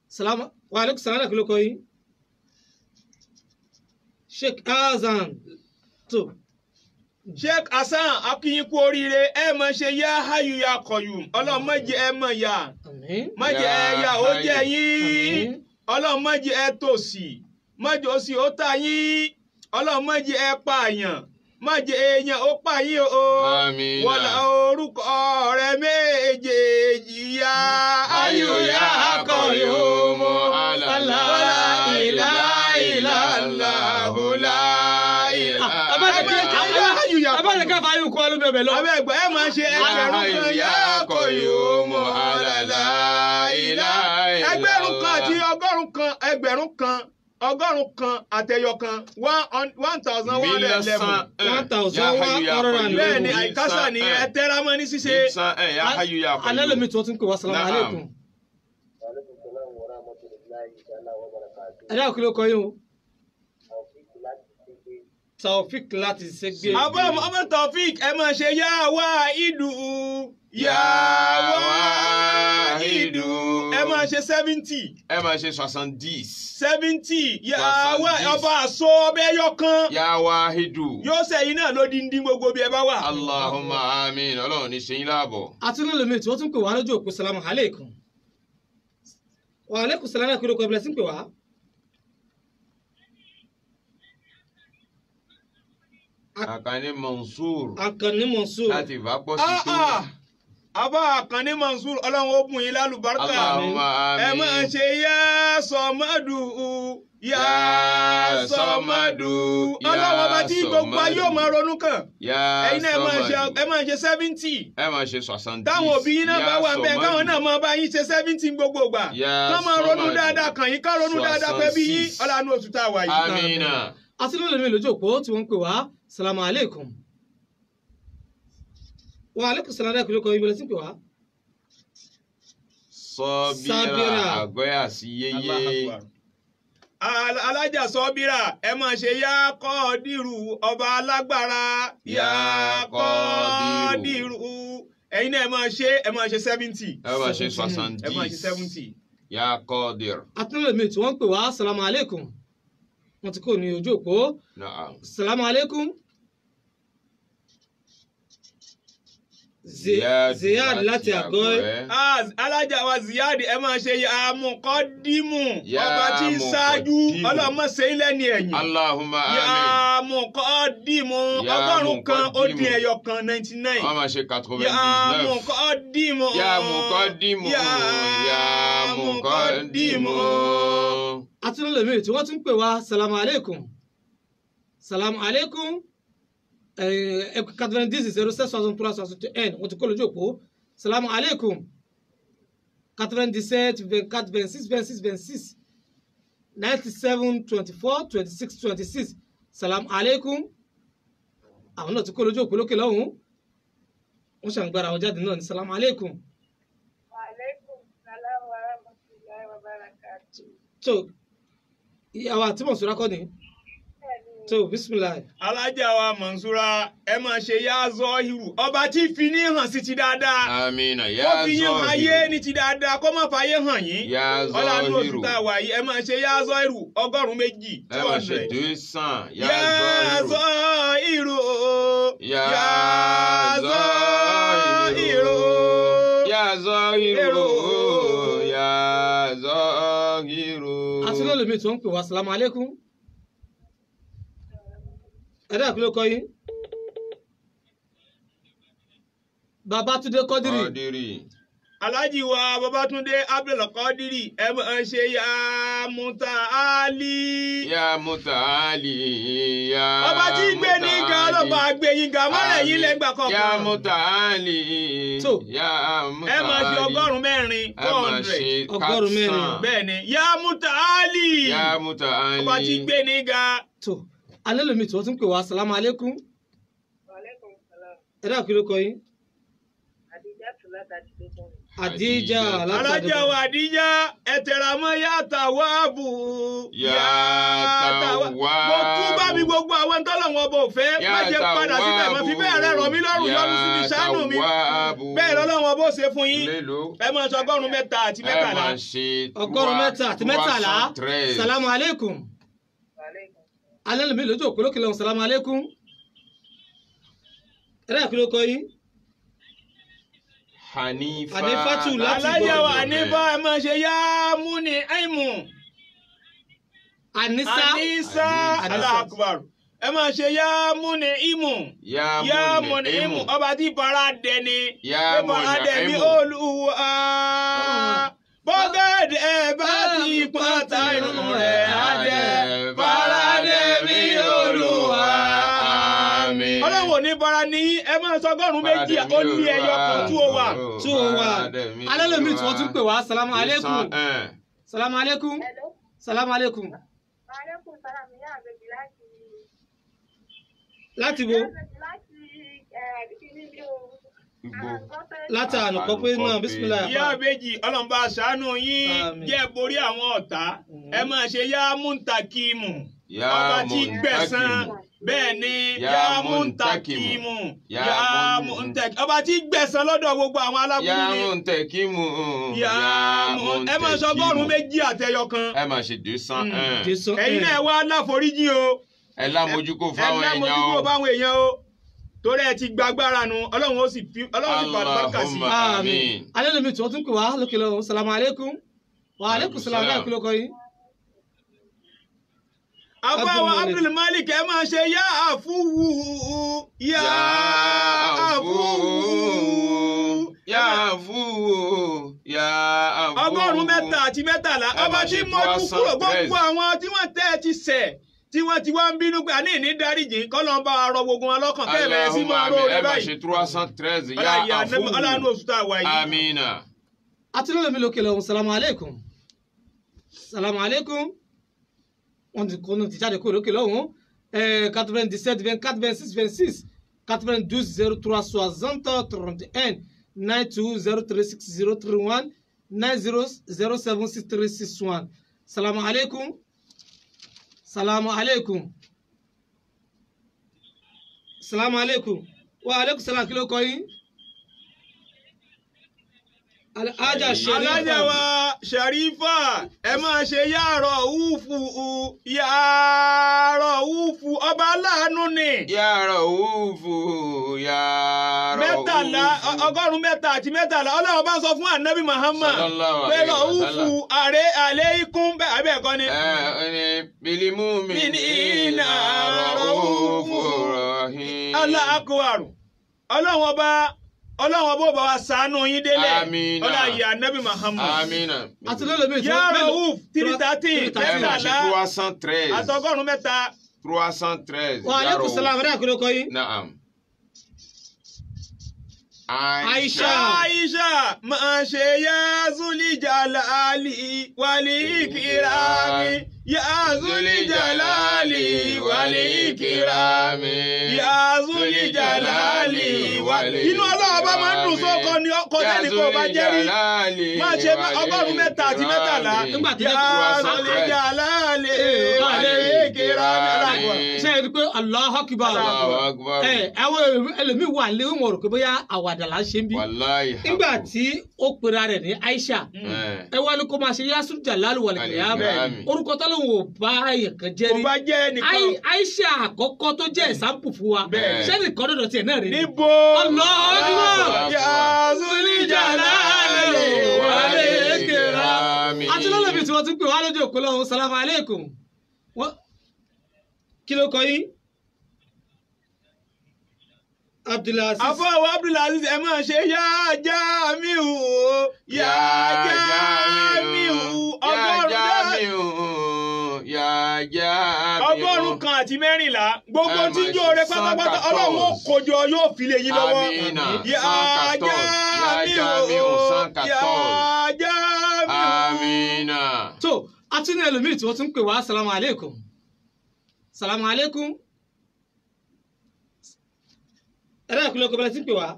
Salamu wa aleykum salam, kí ló kọ yín? Sheikh Hasan tó. Sheikh Hasan, akínyìn kú oríire, ẹ máa ṣe yá Hayyu ya Qayyum, Ọlọ́run má jẹ́ ẹ mọ̀ yá, má jẹ́ ẹ yá ó jẹ́ yín. Ọlọ́run má jẹ́ ẹ tòṣì, má jẹ́ òṣì ó ta yín. Ọlọ́run má jẹ́ ẹ pààyàn, má jẹ́ èèyàn ó pa yín o. Àmín. Wọ́n la orúkọ rẹ̀ méjèèjì yá ayò yá Qayyum ala La ilaha illallah la ilaha. Abájẹ́ ká fàáyù kọ́ ló bẹ̀bẹ̀ lọ. Abẹ́ ẹ̀gbọ́n ẹ máa ṣe ẹgbẹ̀rún kan Hayyu yá ya Qayyum ala la ilaha illallah. Ẹgbẹ̀rún kan àti ọgọ́rùn kan, ẹgbẹ̀rún kan, ọgọ́rùn kan àtẹyọ kan, 1111. Bẹ́ẹ̀ ni àìkásà ni ẹ tẹ́ra mọ́ ní ṣíṣe. Ya Hayyu ya Qayyum. Alẹ́ lomi tí wọ́n tún pè wá, salamu Naam. alaikum. Wa alaikum salam wa rahmatullahi ta'ala wa barakatuh. Ẹ dáhùn, kí ló kọ yín o? Taofik láti Ṣégbé. Taofik láti Ṣégbé. Àbọ̀ Muhammad Taofik, ẹ máa ṣe yá wá ìdù, yá wá ìdù. Ẹ máa ṣe 70. Ẹ máa ṣe 70. 70 yá wá 70. ọba àṣọ ọbẹ̀ ẹyọ kan. Ya Wahidu. Yóò sẹ́yìn náà lódìndín gbogbo bí ẹ bá wà. Allahumma amin. Ọlọ́run ní ṣe yín láàbọ̀. Àti nílò mi tí wọ́n tún pè wá lójú òpó, salamu alaikum. Wa alaikum salam, kí ló kọ ibìlẹ̀ sí ń pè wá? Àkànní Mansour Àkànní Mansour. láti Ìbápọ̀ sí Ah, tó. ah. Àbá Àkànní Mansour, Ọlọ́run ó bùn yín lálùbáríkà. Allahumma amin. Ẹ máa ṣe yá sọmọdù, yá sọmọdù. Ọlọ́run ọba tí gbogbo ayé ò máa ronú kàn. Ya Ẹ̀yin náà ẹ máa ṣe, Samadu. ẹ máa ṣe 70. Ẹ máa ṣe 70. Táwọn òbí yín náà bá wà bẹ́ẹ̀, káwọn náà máa bá yín ṣe 70 gbogbo ìgbà. Ya Ká máa ronú Samadu. dáadáa kàn yín, ká ronú dáadáa pẹ́ bí yín. 66. Ọlọ́run oṣù tá a wà yìí. Amina. Àti nílò mi lójú òpó tí wọ́n ń pè wá, salamu alaikum. Wa alaikum salam, kí ló kọ ibìlẹ̀ sí ń pè wá? Sọ́bírà Sábírà. àgọ́yà sí Allahu yéyé. Akbar. Alájà Sọ́bírà, ẹ máa ṣe yá kọ́ọ̀dìrú, ọba alágbára, yá Yá kọ́ọ̀dìrú. Ẹ̀yin náà ẹ máa ṣe, ẹ máa ṣe 70. Ẹ máa ṣe 70. Ẹ máa ṣe 70. Ya Qadir. Àti nílò mi tí wọ́n ń pè wá, salamu alaikum. Wọ́n ti kò ní ojú òpó. Naam. Salamu alaikum. Ziyad láti Àgọ́. Ah, alájà wa Ziyad, ẹ máa ṣe yá mùkọ́dímù, Yá ọba tí ń ṣáájú, mùkọ́dímù. ọlọ́mọ ṣe ń lẹ́ni ẹ̀yìn. Allahumma Yá amin. mùkọ́dímù, Yá ọgọ́rùn-ún kan ó dín mùkọ́dímù. ẹyọ kan, 99. Wọ́n máa ṣe Yá 99. mùkọ́dímù. Ya Muqaddimu. Ya Muqaddimu. Àti nílò mi tí wọ́n tún pè wá, salamu alaikum. Salamu alaikum. 90 07 63 61, wọ́n ti kó lójú òpó. Salamu alaikum. 97 24 26 26 26 97 24 26 26. Salamu alaikum. Àwọn náà ti kó lójú òpó lókè lọ́hùn-ún. Wọ́n ṣàǹgbára àwọn jáde náà ní salamu alaikum. Wa alaikum salam wa rahmatullahi wa barakatuh. Tó ìyàwó àti Mọ̀súrà kọ́ ni. Bẹ́ẹ̀ni, Tó bisimilayi. Alájà wa Mansura, ẹ máa ṣe yá zọ́hírù, ọba tí fi ní hàn sí ti dáadáa. Amina. Ó Ya fi yín hàn ayé Zahiru. ní ti dáadáa, kó má fàyè hàn yín. Ya Ọlọ́run oṣù Zahiru. tá a wà yìí, ẹ máa ṣe yá zọ́hírù 200, Ẹ two máa ṣe hundred. 200. Ya Yá Zahiru. zọ́hírù. Ya Yá zọ́hírù. Ya Zahiru. Ya Zahiru. Àti lọ́lọ́ mi tó ń pè wá, salamu alaikum. Ẹ̀dá kí ló kọ yín? Babátúndé Kọ́dírì. Kọ́dírì. Aláàjì wa Babátúndé Abdulkadiri, ẹ máa ṣe yá Mutaali. Ya Mutaali. Ya Ọba tí ń gbé ní ga, ọlọ́ba àgbè yín ga mọ́lẹ̀ yín lẹ́gbà Ya kọ̀ọ̀kan. Mutaali. Tó. Ya Mutaali. Ẹ máa ṣe 400, Ẹ four máa hundred. ṣe 400. 400. Bẹ́ẹ̀ ni yá Mutaali. Ya Mutaali. Ọba tí ń gbé ní ga. Tó alẹ́ lomi tí wọ́n tún pè wá, salamu alaikum. wa alaikum salam. Ẹ̀dá kí ló kọ yín? Àdìjátù láti Àdìdógún. Àdíjà láti Alájà wa Àdíjà, ẹ tẹra mọ́ yá Tàwáàbù. Ya Tàwáàbù. Mo tún bá mi gbogbo àwọn tọ́lọ̀wọ̀n ọba òfẹ́. Ya Má jẹ́ padà síbẹ̀ mọ́, fi bẹ́ẹ̀ rẹ̀ rọ̀ mí lọ́rùn, yọ́nú sí mi, ṣàánú mi. Tàwáàbù. Bẹ́ẹ̀ lọ́lọ́wọ́n bó ṣe fún yín. Mélòó? Ẹ máa sọ 313. Ẹ máa ṣe 313. Salamu alaikum. Wa alaikum Alẹ́ lomi lójú òpó lókè lọ́hùn, salamu alaikum. Ẹ̀dá kí ló kọ yín? Hanifa. Hanifatu láti Alájà wa Gbọ̀ngàn. Hanifa, ẹ máa ṣe yá múni àìmù. Anisa. Anisa Allahu Akbar. Ẹ máa ṣe yá múni ìmù. Yá múni ìmù. Ọba tí fara dẹni. Yá fara dẹni múni ìmù. Olúwa. Bọ́gẹ́dẹ̀ ẹ bá ti pọ́n ta inú rẹ̀ á dẹ̀. Fara dẹ̀mí Olúwa. Àmín. Ọlọ́run ò ní fara ní ẹ máa sọ 200 ó ní ẹyọ kan 201. 201. Alẹ́ lómi tí wọ́n tún pè wá. Salamu aleykum. Salamu aleykum. Hello. Salamu aleykum. Wa alaikum salam, ìyá àbèjì láti. Láti bo? Ìyá àbèjì láti kíní bí o. Ibo. Láti ànàkọ́ pé náà bísímìlà. Ìyá àbèjì Ọlọ́run bá ṣàánú yín Àmín. jẹ́ borí àwọn ọ̀tá. Ẹ máa ṣe yá múntakimu. Ọba tí gbẹ̀san bẹ́ẹ̀ ni yá múntakimu. Yá múntakimu. Ọba tí gbẹ̀san lọ́dọ̀ gbogbo àwọn Yá aláburú ni. múntakimu. Yá mú ẹ máa sọ 201 kan. Ẹ máa ṣe 201. Jésù. Ẹ̀yin náà wá láforíjì o. Ẹ lámójúkò fáwọn Ẹ èèyàn lámójúkò o. fáwọn èèyàn o. Torí ẹ ti gbàgbára nu Ọlọ́run ó sì fi Ọlọ́run sì fàlùbáríkà sí. Allahumma Àmín. àmín. Alẹ́ lómi tí wọ́n tún pè wá lókè lọ́wọ́. Salamu aleykum. Wa aleykum salam. Salam. Kí ló kọ yín? Àfáwọn Abdul Malik ẹ máa ṣe yá àfúwù yá àfúwù. Yá àfúwù. Yá àfúwù. 313 Ẹ ọba máa tí ṣe mọ́jú kúrò gbogbo 313. àwọn tí wọ́n tẹ́ ẹ ti ṣẹ̀ tí wọ́n ti wá ń bínú pé àní ìní dáríjì kọ́lọ́ ń bá wa rọ gbogbo wọn lọ́kàn kẹ́ ẹ bẹ̀rẹ̀ sí máa ró Allahumma orí àmín. Ẹ máa báyìí. ṣe 313. Yá àfúwù. Ọlá inú oṣù tá a wà yìí. Amina. Àti lómi lókè lọ́wọ́. Salamu aleykum. Salamu aleykum. Wọ́n ti kọ́nà ti jáde kúrò lókè lọ́wọ́. 97 24 26 26 92 03 60 31 92 03 60 31 90 07 63 61. Salamu aleykum. Salamu aleykum. Salamu aleykum. Wa aleykum salam. Kí ló kọ yín? Alhaja Sharifa. Alájà wa Sharifa ẹ máa ṣe yàrá òwúfù yàrá òwúfù ọba aláàánú ni. Yàrá òwúfù. Yàrá òwúfù. 313 Ọlọ́run bá sọ fún Ànábì Muhammad Sallallahu pé alayhi wa òwúfù sallam. àrẹ àlẹ́ ikún bẹ́ẹ̀ abẹ́ ẹ̀kọ́ ni. Bilimu mi Minina ra'ufu rahim. Allahu akbar. Ọlọ́run ọba Ọlọ́run ọba ó bá wa ṣàánú yín délẹ̀. Amina. Ọlá ìyá Ànábì Muhammad. Amina. Àti lómi tí Yàrá òwúfù 313 Ẹ máa ṣe 13 313. àtọgọ́rùn-ún mẹ́ta. 313. Wa aleykum salam. Rẹ̀ kí ló kọ yín? Naam. Aisha. Aisha máa ṣe yá Zuli Jalali wàlí ìkìrámi. Yá Zuli Jalali wàlí ìkìrámi. Yá Zuli Jalali wàlí. Inú Ọlọ́run bá máa ń dùn sóko ni ọkọ tẹ́nì kò bá jẹ́rí. Máa ṣe 313. Nígbà tí Yá Zuli Jalali wàlí ìkìrámi. Ṣé ẹ rí i pé Allahu Akbar. Allahu Akbar. Ẹ àwọn ẹlòmíì wà lé wọn rò pé bóyá àwàdà là ń ṣe ń bí. Wallahi. Nígbà tí ó pera rẹ̀ ní Aisha, ẹ wá ní kó máa ṣe Yasir Jalal wal Kiram. Al-Kiram. Orúkọ tó lóun ò bá èèyàn kan jẹ́ Kò rí. bá jẹ́ nìkan. Aisha àkọ́kọ́ tó jẹ́ ẹ̀sáǹpù fún wa. Bẹ́ẹ̀. Ṣé nìkan dọ̀dọ̀ tiẹ̀ náà rí ni? Níbo? Allahu Akbar. Ya Zuli Jalali wal Ikram. Àti lọ́lọ́bì tí wọ́n tún pè wá lójú òkú lọ́hùn. Salamu aleykum. Kí ló kọ yín? Abdulaziz. Àfọwọ́ Abdulaziz ẹ máa ṣe yá Jamiu yá Jamiu Ya Jamiu. 114 gbogbo tí ń jó rẹ pátápátá Ọlọ́run ó kójọ yóò fi lè yín lọ́wọ́. Amina. Yá Jamiu. Jamiu yá Jamiu. Amina. Tó a tún ní ẹlòmíì tí wọ́n tún pè wá. Salamu aleykum. Salamu aleykum. Ẹ̀rọ ìkúlẹ̀ ọkọ̀ bẹ̀rẹ̀ sí ń pè wá.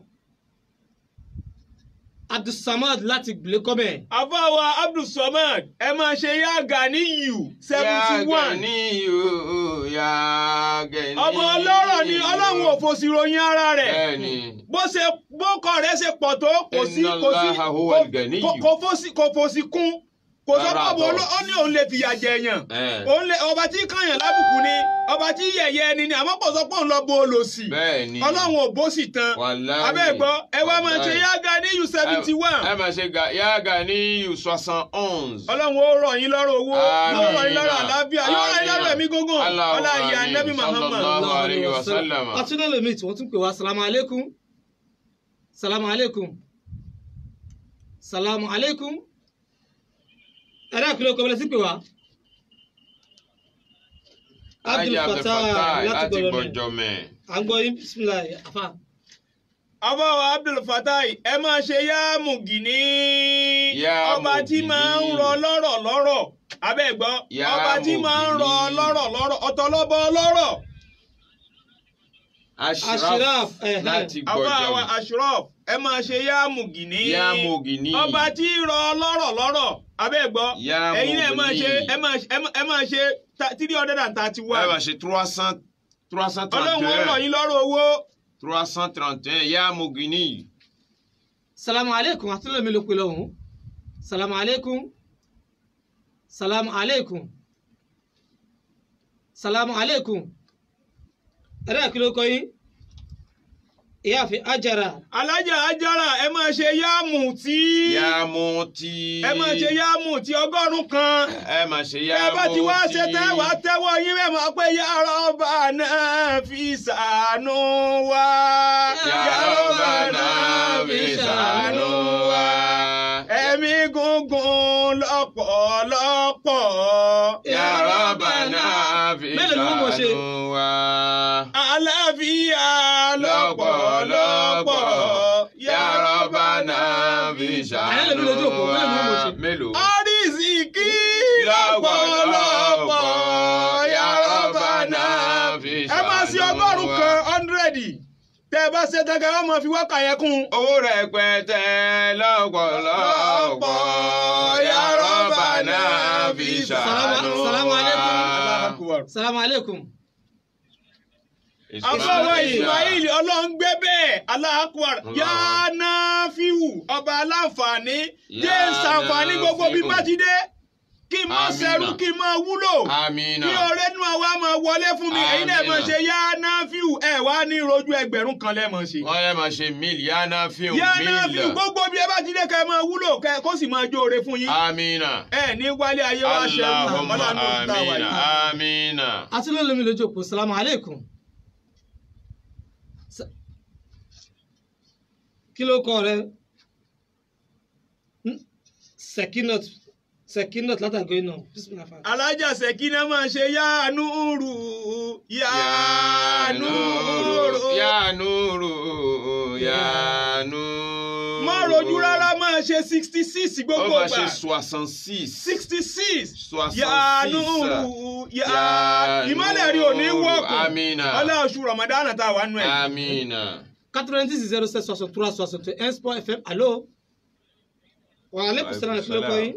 Abdulsamad láti Gbìlẹ́kọ́mẹ̀. Àfọwọ́ Abdulsamad ẹ máa ṣe yá Ganiyu 71. Ya Ganiyu, Ya Ganiyu. Ọmọ ọlọ́rọ̀ ni Ọlọ́run ò fòsì ròyìn ara rẹ̀. Bẹ́ẹ̀ni. Bó ṣe bókọ rẹ̀ ṣe pọ̀ tó kò sí Inna kò sí Allaha huwa al-Ganiyyu. kò fòsì kún. Kò sọ Rárá pé àtọ̀. ó ní òun lè fìyà jẹ èèyàn. Òun lè ọba tí kàyàn lábùkù ni ọba Ọba tí yẹ̀yẹ́ ẹni ni, àmọ́ kò sọ pé òun lọ bo olòṣì. Bẹ́ẹ̀ni. Ọlọ́run ò bó sì tán. Wàláhì. Abẹ́ gbọ́, ẹ wá máa ṣe Wàláhì. yá Ganiyu 71. Ẹ máa ṣe yá Ganiyu 71. Ọlọ́run ó rọ̀ yín lọ́rọ̀ owó, yóò rọ̀ yín lọ́rọ̀ àlàáfíà, yóò rọ̀ yín lọ́rọ̀ ẹ̀mí gígùn. Ọlá ìyá Nabi Muhammad. Sallallahu alayhi wa sallam. Atúndé lomi tí wọ́n tún pè wá. Salamu alaikum. Salamu alaikum. Salamu alaikum. Ẹ̀rọ àkìlẹ̀ ọkọ̀ bẹ̀rẹ̀ sí pè wá. Abdul Fattah láti Gbọ̀jọ̀mẹ̀. À ń gbọ́ yín, bisimilayi afa. Àbáwọ̀ Abdul Fattah, ẹ máa ṣe yá Mùgìní. Ọba tí máa ń rọ lọ́rọ̀ lọ́rọ̀. Abẹ́ gbọ́, ọba tí máa ń rọ lọ́rọ̀ lọ́rọ̀, ọ̀tọ̀lọ́bọ lọ́rọ̀. Ashraf láti Gbọ̀jọ̀mẹ̀. Àbáwọ̀ Ashraf, ẹ máa ṣe yá Mùgìní. Yá Mùgìní. Ọba tí rọ lọ́rọ̀ lọ́rọ̀. Abẹ́ gbọ́, ẹ̀yin náà ẹ máa ṣe 331. Ẹ máa ṣe 331. Ọlọ́run ó rọ̀ yín lọ́rọ̀ owó. 331 yá Mùgìní. Salamu aleykum, àtúntò mi ló pe lọ́hùn. Salamu aleykum. Salamu aleykum. Salamu aleykum. Ẹ̀rọ ìkìlọ̀ kọ́ yín. Ìyáàfin Ajara. Alájà Ajara, ẹ máa ṣe yáàmù tí. Yáàmù tí. Ẹ máa ṣe yáàmù tí 100. Ẹ máa ṣe yáàmù tí. Ẹ bá ti wá ṣe tẹ́wàá tẹ́wọ́ yín bẹ́ẹ̀ máa pé ya Rabbana fi ṣàánú wa. Ya Rabbana fi ṣàánú wa. Ẹ̀mí gúngún lọ́pọ̀lọpọ̀. Ya Rabbana fi ṣàánú wa. Àlàáfíà lọ́pọ̀lọpọ̀. Ya Rabbana fi ṣàánú wa. Mélòó? Àrísìkí lọ́pọ̀lọpọ̀. Ya Rabbana fi ṣàánú wa. Ẹ máa ṣe 100 100. Tẹ́ ẹ bá ṣe tán kẹ́ wọ́n máa fi wákà yẹn kún. Owó rẹpẹtẹ lọ́pọ̀lọpọ̀. Ya Rabbana fi ṣàánú wa. Salamu alaikum. Salamu alaikum. Àbáwọ̀ Ismail Ọlọ́run gbé bẹ́ẹ̀ Allahu Akbar. Yá Nafiu ọba aláǹfààní jẹ́ ṣàǹfààní gbogbo bí bá ti dé. Kí n máa ṣẹrú, kí n máa wúlò, kí ọ̀rẹ́ nú àwa máa wọlé fún mi. Ẹ̀yin náà máa ṣe Yá Nafiu, ẹ̀ wá ní rojú 1000 lẹ́ẹ̀mọ̀ ṣe. Wọ́n yẹ máa ṣe 1000 Yá Nafiu 1000. Yá Nafiu gbogbo bí ẹ bá ti dé kẹ́ ẹ máa wúlò kẹ́ kó sì máa jóore fún yín. Amina. Ẹ ní wálé ayé wá ṣe Allahumma amina amina. Àti lómi lójú òpó. Salamu alaikum. Kí ló kọ rẹ? Sekinat Sekinat látàgọ́ iná. Alájà Sekina máa ṣe yá Núrù, yá Núrù, yá Núrù, yá Núrù. Má rojú rárá, máa ṣe 66 gbogbo ìgbà. Ó máa ṣe 66. 66. Yá Núrù, yá. Ìmọ̀lẹ̀ rí òní wọ̀kùn. Amina. Ọlá oṣù Ramadan tá a wà nù ẹ̀. Amina. 86 07 63 61 Sport FM. Allo. Wa alaikum salam, kí ló kọ yín?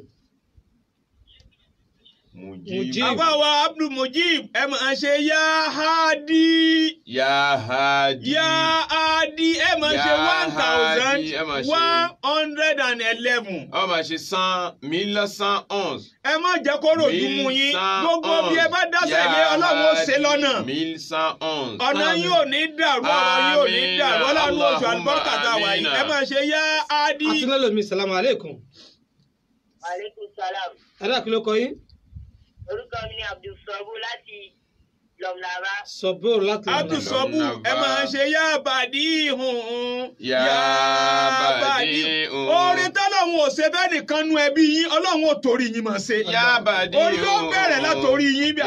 Mujib. Àbáwọ̀ Abdul Mujib, ẹ máa ṣe yá Hadi. Yá Hadi. Yá Hadi, ẹ máa ṣe 1111. Ó máa ṣe 1111. Ẹ má jẹ́ kó rojú mú yín. Gbogbo bí ẹ bá dáṣẹ̀ lé Ọlọ́run ó ṣe lọ́nà. 1111. Ọ̀nà yín ò ní dàrú, ọ̀rọ̀ yín ò ní dàrú. Ọlọ́run oṣù àlùbọ́kà tá a wà yìí. Ẹ máa ṣe yá Hadi. Àtúnlẹ̀ salamu alaikum. Wa alaikum salam. Ẹ dá kí ló kọ yín? Orúkọ mi ni Abdul Sọbú láti Lọmlára. Sọbú láti Lọmlára. Abdul Sọbú, ẹ máa ṣe yá bàdí hun. Yá bàdí hun. Orin tọ́lọ́hun ò ṣe bẹ́ẹ̀ nìkan nu ẹbí yín, Ọlọ́run ò torí yín máa ṣe. Yá bàdí hun. Orin yóò bẹ̀rẹ̀ látòrí yín.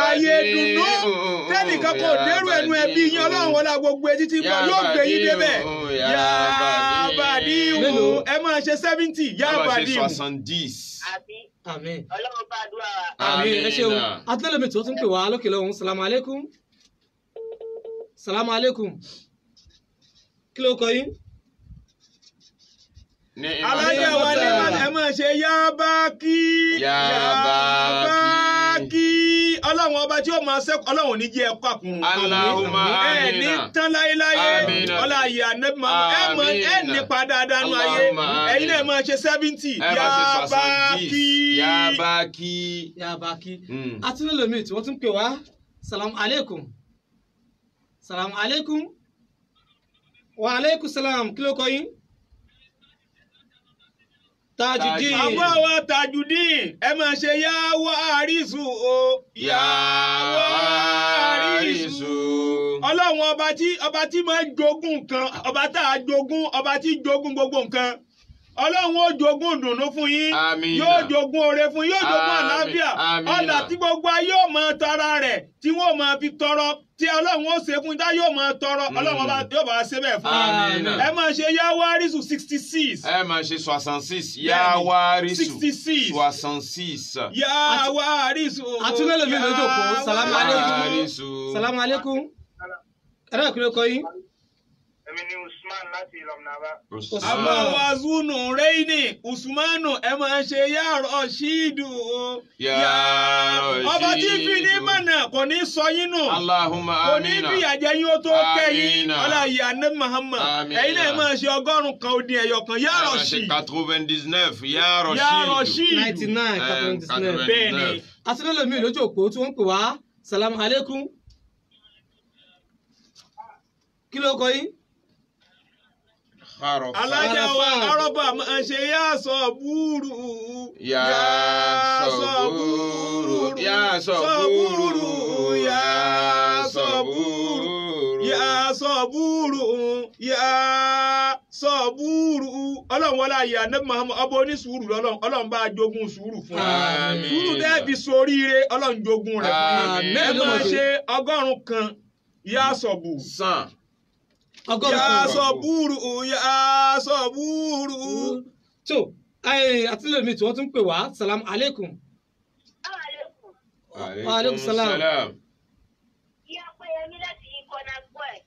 Ayé dùnú tẹ́nìkan kò dérú ẹnu ẹbí yín, Ọlọ́run wọlé gbogbo etí tí gbọ́ yóò gbé yín débẹ̀. Yá bàdí hun. Ẹ máa ṣe 70. Yá bàdí hun. Ẹ máa ṣe 70. Àmín. Ọlọ́run bá àdúrà wa. Àmín. Ẹ ṣeun. Atúlẹ̀lẹ́mì tí ó tún pè wá lókè lọ́hùn. Salamu alaikum. Salamu alaikum. Kí ló kọ yín? Alájà wa ní ẹ máa ṣe yá bá kí. Yá bá kí. Ọlọ́run ọba tí ó máa ṣẹ́kù, Ọlọ́run ò ní jẹ́ ẹ̀kọ́ àkùn. Allahumma ẹ ní tán láéláé. Ọlá ayé ànábì máa ẹ mọ ẹ nípa dáadáa nú ayé. Ẹ̀yin náà máa ṣe 70. Yá bá kí. Yá bá kí. Yá bá kí. Atúnilòmí tí wọ́n tún pè wá. Salam alaikum. Salam alaikum. Wa alaikum salam. Kí ló kọ yín? Tajudeen. Àbá wa Tajudeen, ẹ máa ṣe yá wá àrísù o. Yá wá àrísù. Ọlọ́run ọba tí máa ń jogún nǹkan, ọba tá a jogún, ọba tí jogún gbogbo nǹkan. Ọlọ́run ó jogún ìdùnnú fún yín, yóò jogún oore fún yín, yóò jogún àlàáfíà. Ọ̀là tí gbogbo ayé ò máa tara rẹ̀, tí wọ́n máa fi tọrọ, tí Ọlọ́run ó ṣe fún yín, tá yóò máa tọrọ, Ọlọ́run ọba yóò bá ṣe bẹ́ẹ̀ fún yín. Ẹ máa ṣe Yáwárísù 66. Ẹ máa ṣe 66. Yáwárísù 66. 66. Yáwárísù. Àtúnlẹ̀ lómi lójó kó. Salamu alaikum. Salamu alaikum. Ẹ̀rọ ìkúlẹ̀ kọ yín. Èmi ni Usman láti Ìlọ̀mùnàbá. Àbá wa Zunu Reini Usmanu, ẹ máa ṣe yàrá ṣídù o. Ọba tí fi ní mọ̀nà kò ní sọ yín nù. Allahumma Kò ní amina. fi àjẹ yín ó tó kẹ́ yín. Amina. Ọlá ìyá ní Muhammad. Amina. Ẹ̀yin náà máa ṣe 100 ó dín ẹyọ kan. Ẹ Yàrá máa ṣe ṣídù. 99. Yàrá Yàrá ṣídù. ṣídù. 99 99. Bẹ́ẹ̀ ni. Àtúnlẹ̀ lómi lójó kó tí wọ́n ń pè wá. Salam alaikum. Kí ló kọ yín? Alájà wa arọ́bà máa ṣe yá sọ búrú. Yá sọ búrú. Yá sọ búrú. Yá sọ búrú. Yá sọ búrú. Yá sọ búrú. Ọlọ́run wọlé ayé àná Muhammad, ọba onísùúrù lọ́lọ́run, Ọlọ́run bá jogún sùúrù fún wa. Àmín. Sùúrù dẹ́ẹ̀bi soríire, Ọlọ́run jogún rẹ̀ fún wa. Àmín. Ẹ máa ṣe 100 yá sọ bù. 100. 100. Yá sọ búrú. Yá sọ búrú. Tó àtúnlẹ̀ mi tí wọ́n tún pè wá. Salam alaikum. Wa alaikum salam. Ìyá Ọpẹ́yẹmí láti Ìkọ́nà Square.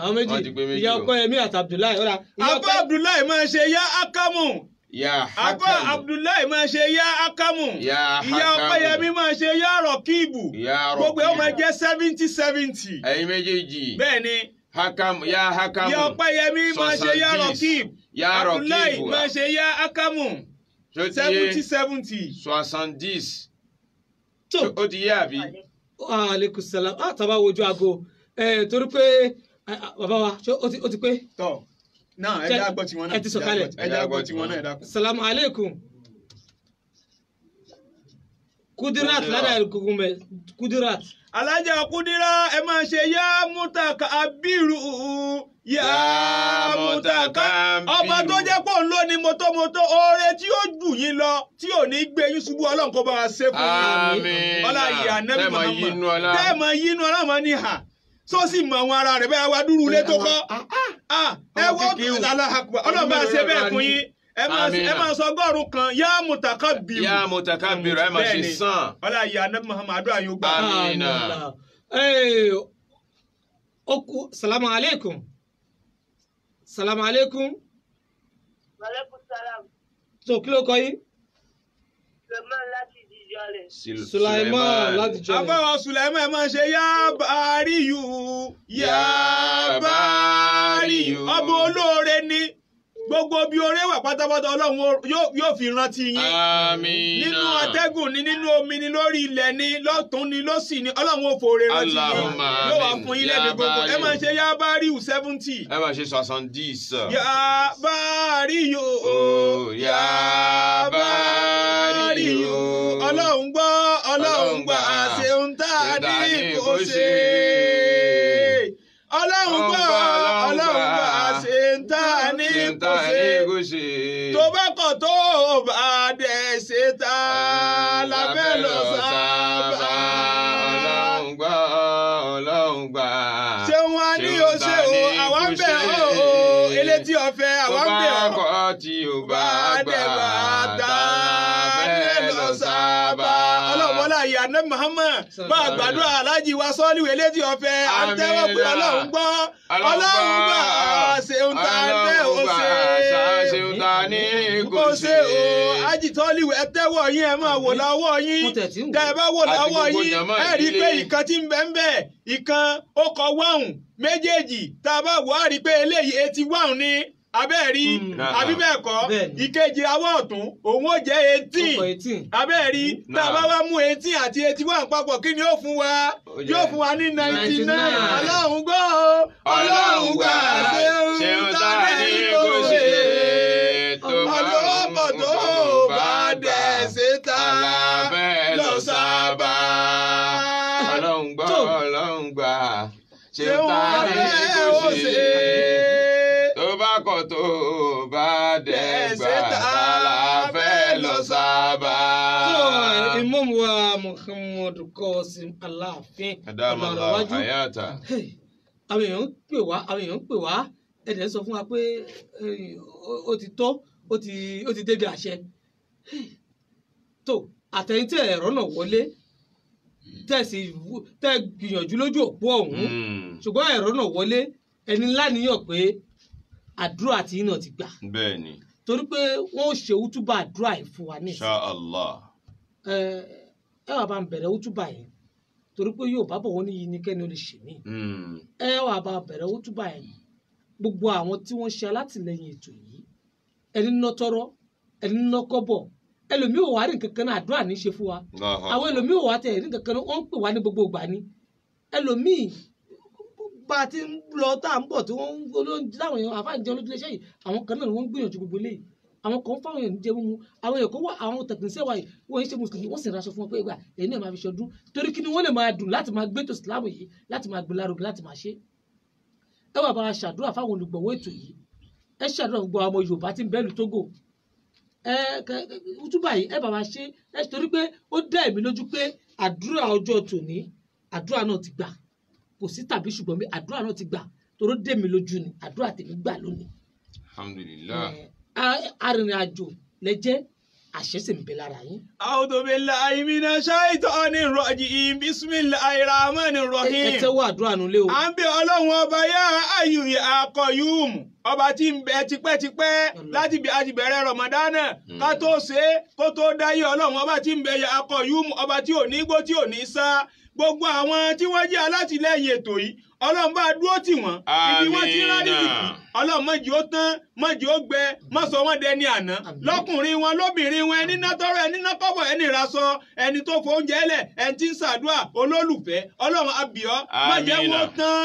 Àwọn méjì, Wọ́n ti pé méjì ìyá o. Ọpẹ́yẹmí àti Abdullahi. Ọ̀rà Abba Abdullahi máa ṣe yá Akamu. Ya Abba Hakamu. Abdullahi máa ṣe yá Akamu. Ya Ìyá Hakamu. Ọpẹ́yẹmí máa ṣe yá Rọ̀kíìbù. Ya Gbogbo ẹ̀ ó máa Rọ̀kíìbù. jẹ́ 70-70. Ẹ̀yin méjèèjì. Bẹ́ẹ̀ ni. Hakamu. Ya Hakamu. Ìyá Ọpẹ́yẹmí máa ṣe yá Rọ̀kíìbù. Ya Abdullahi Rọ̀kíìbù. máa ṣe yá Akamu. Ṣó ti yé? 70-70. 70. Tó Ó ti yé àbí? aleykum salam. Tàbá wojú aago torí pé bàbá wa ṣé ó ti pé. Tọ́ náà ẹ já gbọ́ tiwọn náà. Ẹ ti sọ̀kalẹ̀. Ẹ já gbọ́ tiwọn náà, ẹ dákun. Salam alaikum. Kudirat ládàá gbogbo mẹ Kudirat. Alájà Kúdírá, ẹ máa ṣe yá mútàkà abiru. Yá mútàkà. Ọba tó jẹ́ pé òun ló ní mọ́tòmọ́tò, oore tí ó jù yín lọ tí ò ní gbé yín ṣubú, Ọlọ́run kó bá wa ṣe fún yín. Àmín. Ọlá ìyá Nẹ́bí Tẹ́ẹ̀mọ̀ Muhammad. yínú ọlá. Tẹ́ẹ̀mọ̀ yínú ọlá máa ní hà. Sọ sì mọ àwọn ara rẹ̀ bẹ́ẹ̀ wá dúró ilé tó kọ́. Ẹ wọ́n Allahu Akbar. Ọlọ́run bá ṣe bẹ́ẹ̀ fún yín. Ẹ máa sọ 100 yá mútàkà bìrù. Ya Mutakabiru. Ẹ máa ṣe Bẹ́ẹ̀ni. 100. Ọlá ìyá Nẹ́bí Muhammad, àdúrà yóò gbà. Àmín. Oku salamu alaikum. Salamu alaikum. Wàlẹ́kùn sálàm. Tó kí ló kọ yín? Suleiman láti Jíjọlẹ̀. Sulaiman láti jọlẹ̀. Àbáwọ̀ Sùlẹ̀mọ́ ẹ máa ṣe yá bàáríyù, yá bàáríyù. Ọba olóore ni gbogbo bí oore wà pátápátá, Ọlọ́run yóò fi rántí yín. Àmín. Nínú atẹ́gùn ni, nínú omi ni, lórí ilẹ̀ ni, lọ́tún ni, lósì ni, Ọlọ́run ó fòore rántí yín. Allahumma Yóò wá amin. fún yín lẹ́bi Yá gbogbo. Ẹ máa bàáríyù. ṣe yá bàáríyù 70. Ẹ máa ṣe 70. Yá bàáríyù, Oh, yá bàáríyù. Ọlọ́run gbọ́, Ọlọ́run gbà, ṣeun tá a ní kò ṣe. Ọlọ́run gbọ́, Ọlọ́run gbà, ṣeun tá a ní kò ṣe. ṣe. Tó bá kọ̀ tó bá dẹ̀ ṣe tá a lábẹ́ lọ sábà. Ọlọ́run gbọ́, Ọlọ́run gbà. Ṣé wọn ní o ṣe o, àwa ń bẹ̀ ọ́ o, elétí ọ̀fẹ́ àwa ń bẹ̀ Tó bá ọ́. kọ̀ tí o bá Bá gbà, dẹ̀ bá tá tá a a lọ sábà. Ọlọ́run wọlé àyè àná Muhammad bá a gbàdúrà aláàjì wa sọ́ọ́lù elétí ọ̀fẹ́ à ń tẹ́wọ́ pé Ọlọ́run gbọ́, Ọlọ́run gbà, ṣeun tá a fẹ́ o ṣe. Ṣeun tá a ní Kò ṣe o, ajitọ́lù ẹ tẹ́wọ́ yín, ẹ máa wò lọ́wọ́ yín. Mo tẹ̀ tí ń wò. Tẹ́ ẹ bá wò Àti lọ́wọ́ gbogbo yín, jàmá ẹ rí i pé ìdílé. ìkan tí ń bẹ ń bẹ, ìkan ó kọ wáhùn méjèèjì. Tá a bá wò á rí i pé eléyìí 81 ni. Abẹ́ẹ̀rí àbí bẹ́ẹ̀ kọ́, ìkejì awọ́ ọ̀tún òun ó jẹ́ 18. Abẹ́ẹ̀rí tá a bá wá mú 18 àti 81 papọ̀ kí ni ó fún wa? Yóò fún wa ní 99. Ọlọ́run gbọ́ o, Ọlọ́run gbà ṣeun tá a ní kó ṣe, ọlọ́pọ̀ tó bá dẹ̀ ṣe tá lọ sábà. Ọlọ́run gbọ́, Ọlọ́run gbà ṣeun tá a ní kó ṣe, tó bá kọ̀ tó bá dẹ̀ gbà tàlàfẹ́ lọ sábà. Tó Imam wa Muhammadu Qasim Aláàfin Ọlọ́runwájú. Àwọn èèyàn ń pè wá, àwọn èèyàn ń pè wá, ẹ̀dẹ̀ sọ fún wa pé ó ti tó, ó ti débi àṣẹ. Tó àtẹ̀yìntẹ̀ ẹ̀rọ náà wọlé, tẹ̀ gbìyànjú lójú òpó ọ̀hún, ṣùgbọ́n ẹ̀rọ náà wọlé, ẹni ńlá níyàn pé àdúrà tí iná ti gbà. Bẹ́ẹ̀ni. Torí pé wọ́n ó ṣe útúbà àdúrà yìí fún wa ní ìsìn. Insha Allah. Ẹ wà bá ń bẹ̀rẹ̀ útúbà yìí torí pé yóò bá bọ̀ wọ́n ní yìí ní kẹ́ni ó lè ṣe mí. Ẹ wà bá bẹ̀rẹ̀ útúbà yìí. Gbogbo àwọn tí wọ́n ṣe alátìlẹyìn ètò yìí, ẹni ná tọrọ, ẹni ná kọ́bọ̀, ẹlòmíì ò wá rí nǹkan kan náà àdúrà ní í ṣe fún wa. Àwọn ẹlòmíì ò wá tẹ̀ rí nǹkan kan náà wọ́n ń pè wá ní gbogbo ìgbà ni. Ẹlòmíì bá a ti ń lọ tá à ń bọ̀ tí wọ́n ń láwọn èèyàn àfáàjẹ olójúlé iṣẹ́ yìí, àwọn kan náà ni wọ́n ń gbìyànjú gbogbo eléyìí. Àwọn kan fáwọn èèyàn jẹ mímu, àwọn èèyàn kan wà, àwọn tẹkínísẹ́ wa yìí wọ́n ń ṣe mùsùlùmí, wọ́n sì ń raṣọ fún wọn pé ìgbà èyí náà máa fi ṣọdún torí kí ni wọ́n lè máa dùn láti máa gbé ètò ìsìlámù yìí, láti máa gbé lárugẹ, láti máa ṣe. Ẹ wà bá wa ṣàdúrà fáwọn olùgbọ̀wọ́ ètò yìí, ẹ ṣàdúrà gbogbo àwọn ọmọ Yorùbá tí ń bẹ́ẹ̀lù Tógò. Ẹ útúbà yìí ẹ bá wa ṣe ẹ torí pé ó dá èmi lójú pé àdúrà ọjọ́ tòní àdúrà náà ti gbà. Kò sí tàbí ṣùgbọ́n bí àdúrà náà ti gbà toró dé mi lójú ni àdúrà tèmi gbà lónìí. Alhamdulillah. Arìnrìn àjò lẹ jẹ́, àṣẹ sì ń bẹ lára yín. A'udhu billahi minash shaitanir rajim, bismillahir rahmanir rahim. Ẹ tẹ́wọ́ àdúrà nulẹ̀ o. À ń bẹ Ọlọ́run ọba yá ayù ya qayyum, ọba tí ń bẹ tipẹ́tipẹ́ láti bí a ti bẹ̀rẹ̀ Ramadana ká tó ṣe é kó tó dáyé. Ọlọ́run ọba tí ń bẹ ya qayyum, ọba tí ò ní gbó tí ò ní sá. Gbogbo àwọn tí wọ́n jẹ́ alátìlẹ́yìn ètò yìí, Ọlọ́run bá dúró tì wọ́n ibi wọ́n ti rán nídìí. Ọlọ́run má jẹ́ ó tán, má jẹ́ ó gbẹ, má sọ wọ́n dẹni àná. Lọ́kùnrin wọn, lóbìnrin wọn, ẹni ná tọrọ, ẹni ná kọ́bọ̀, ẹni raṣọ, ẹni tó fóúnjẹ lẹ̀, ẹni tí ń ṣàdúrà, olólùfẹ́ Ọlọ́run abìọ́, má jẹ́ wọ́n tán,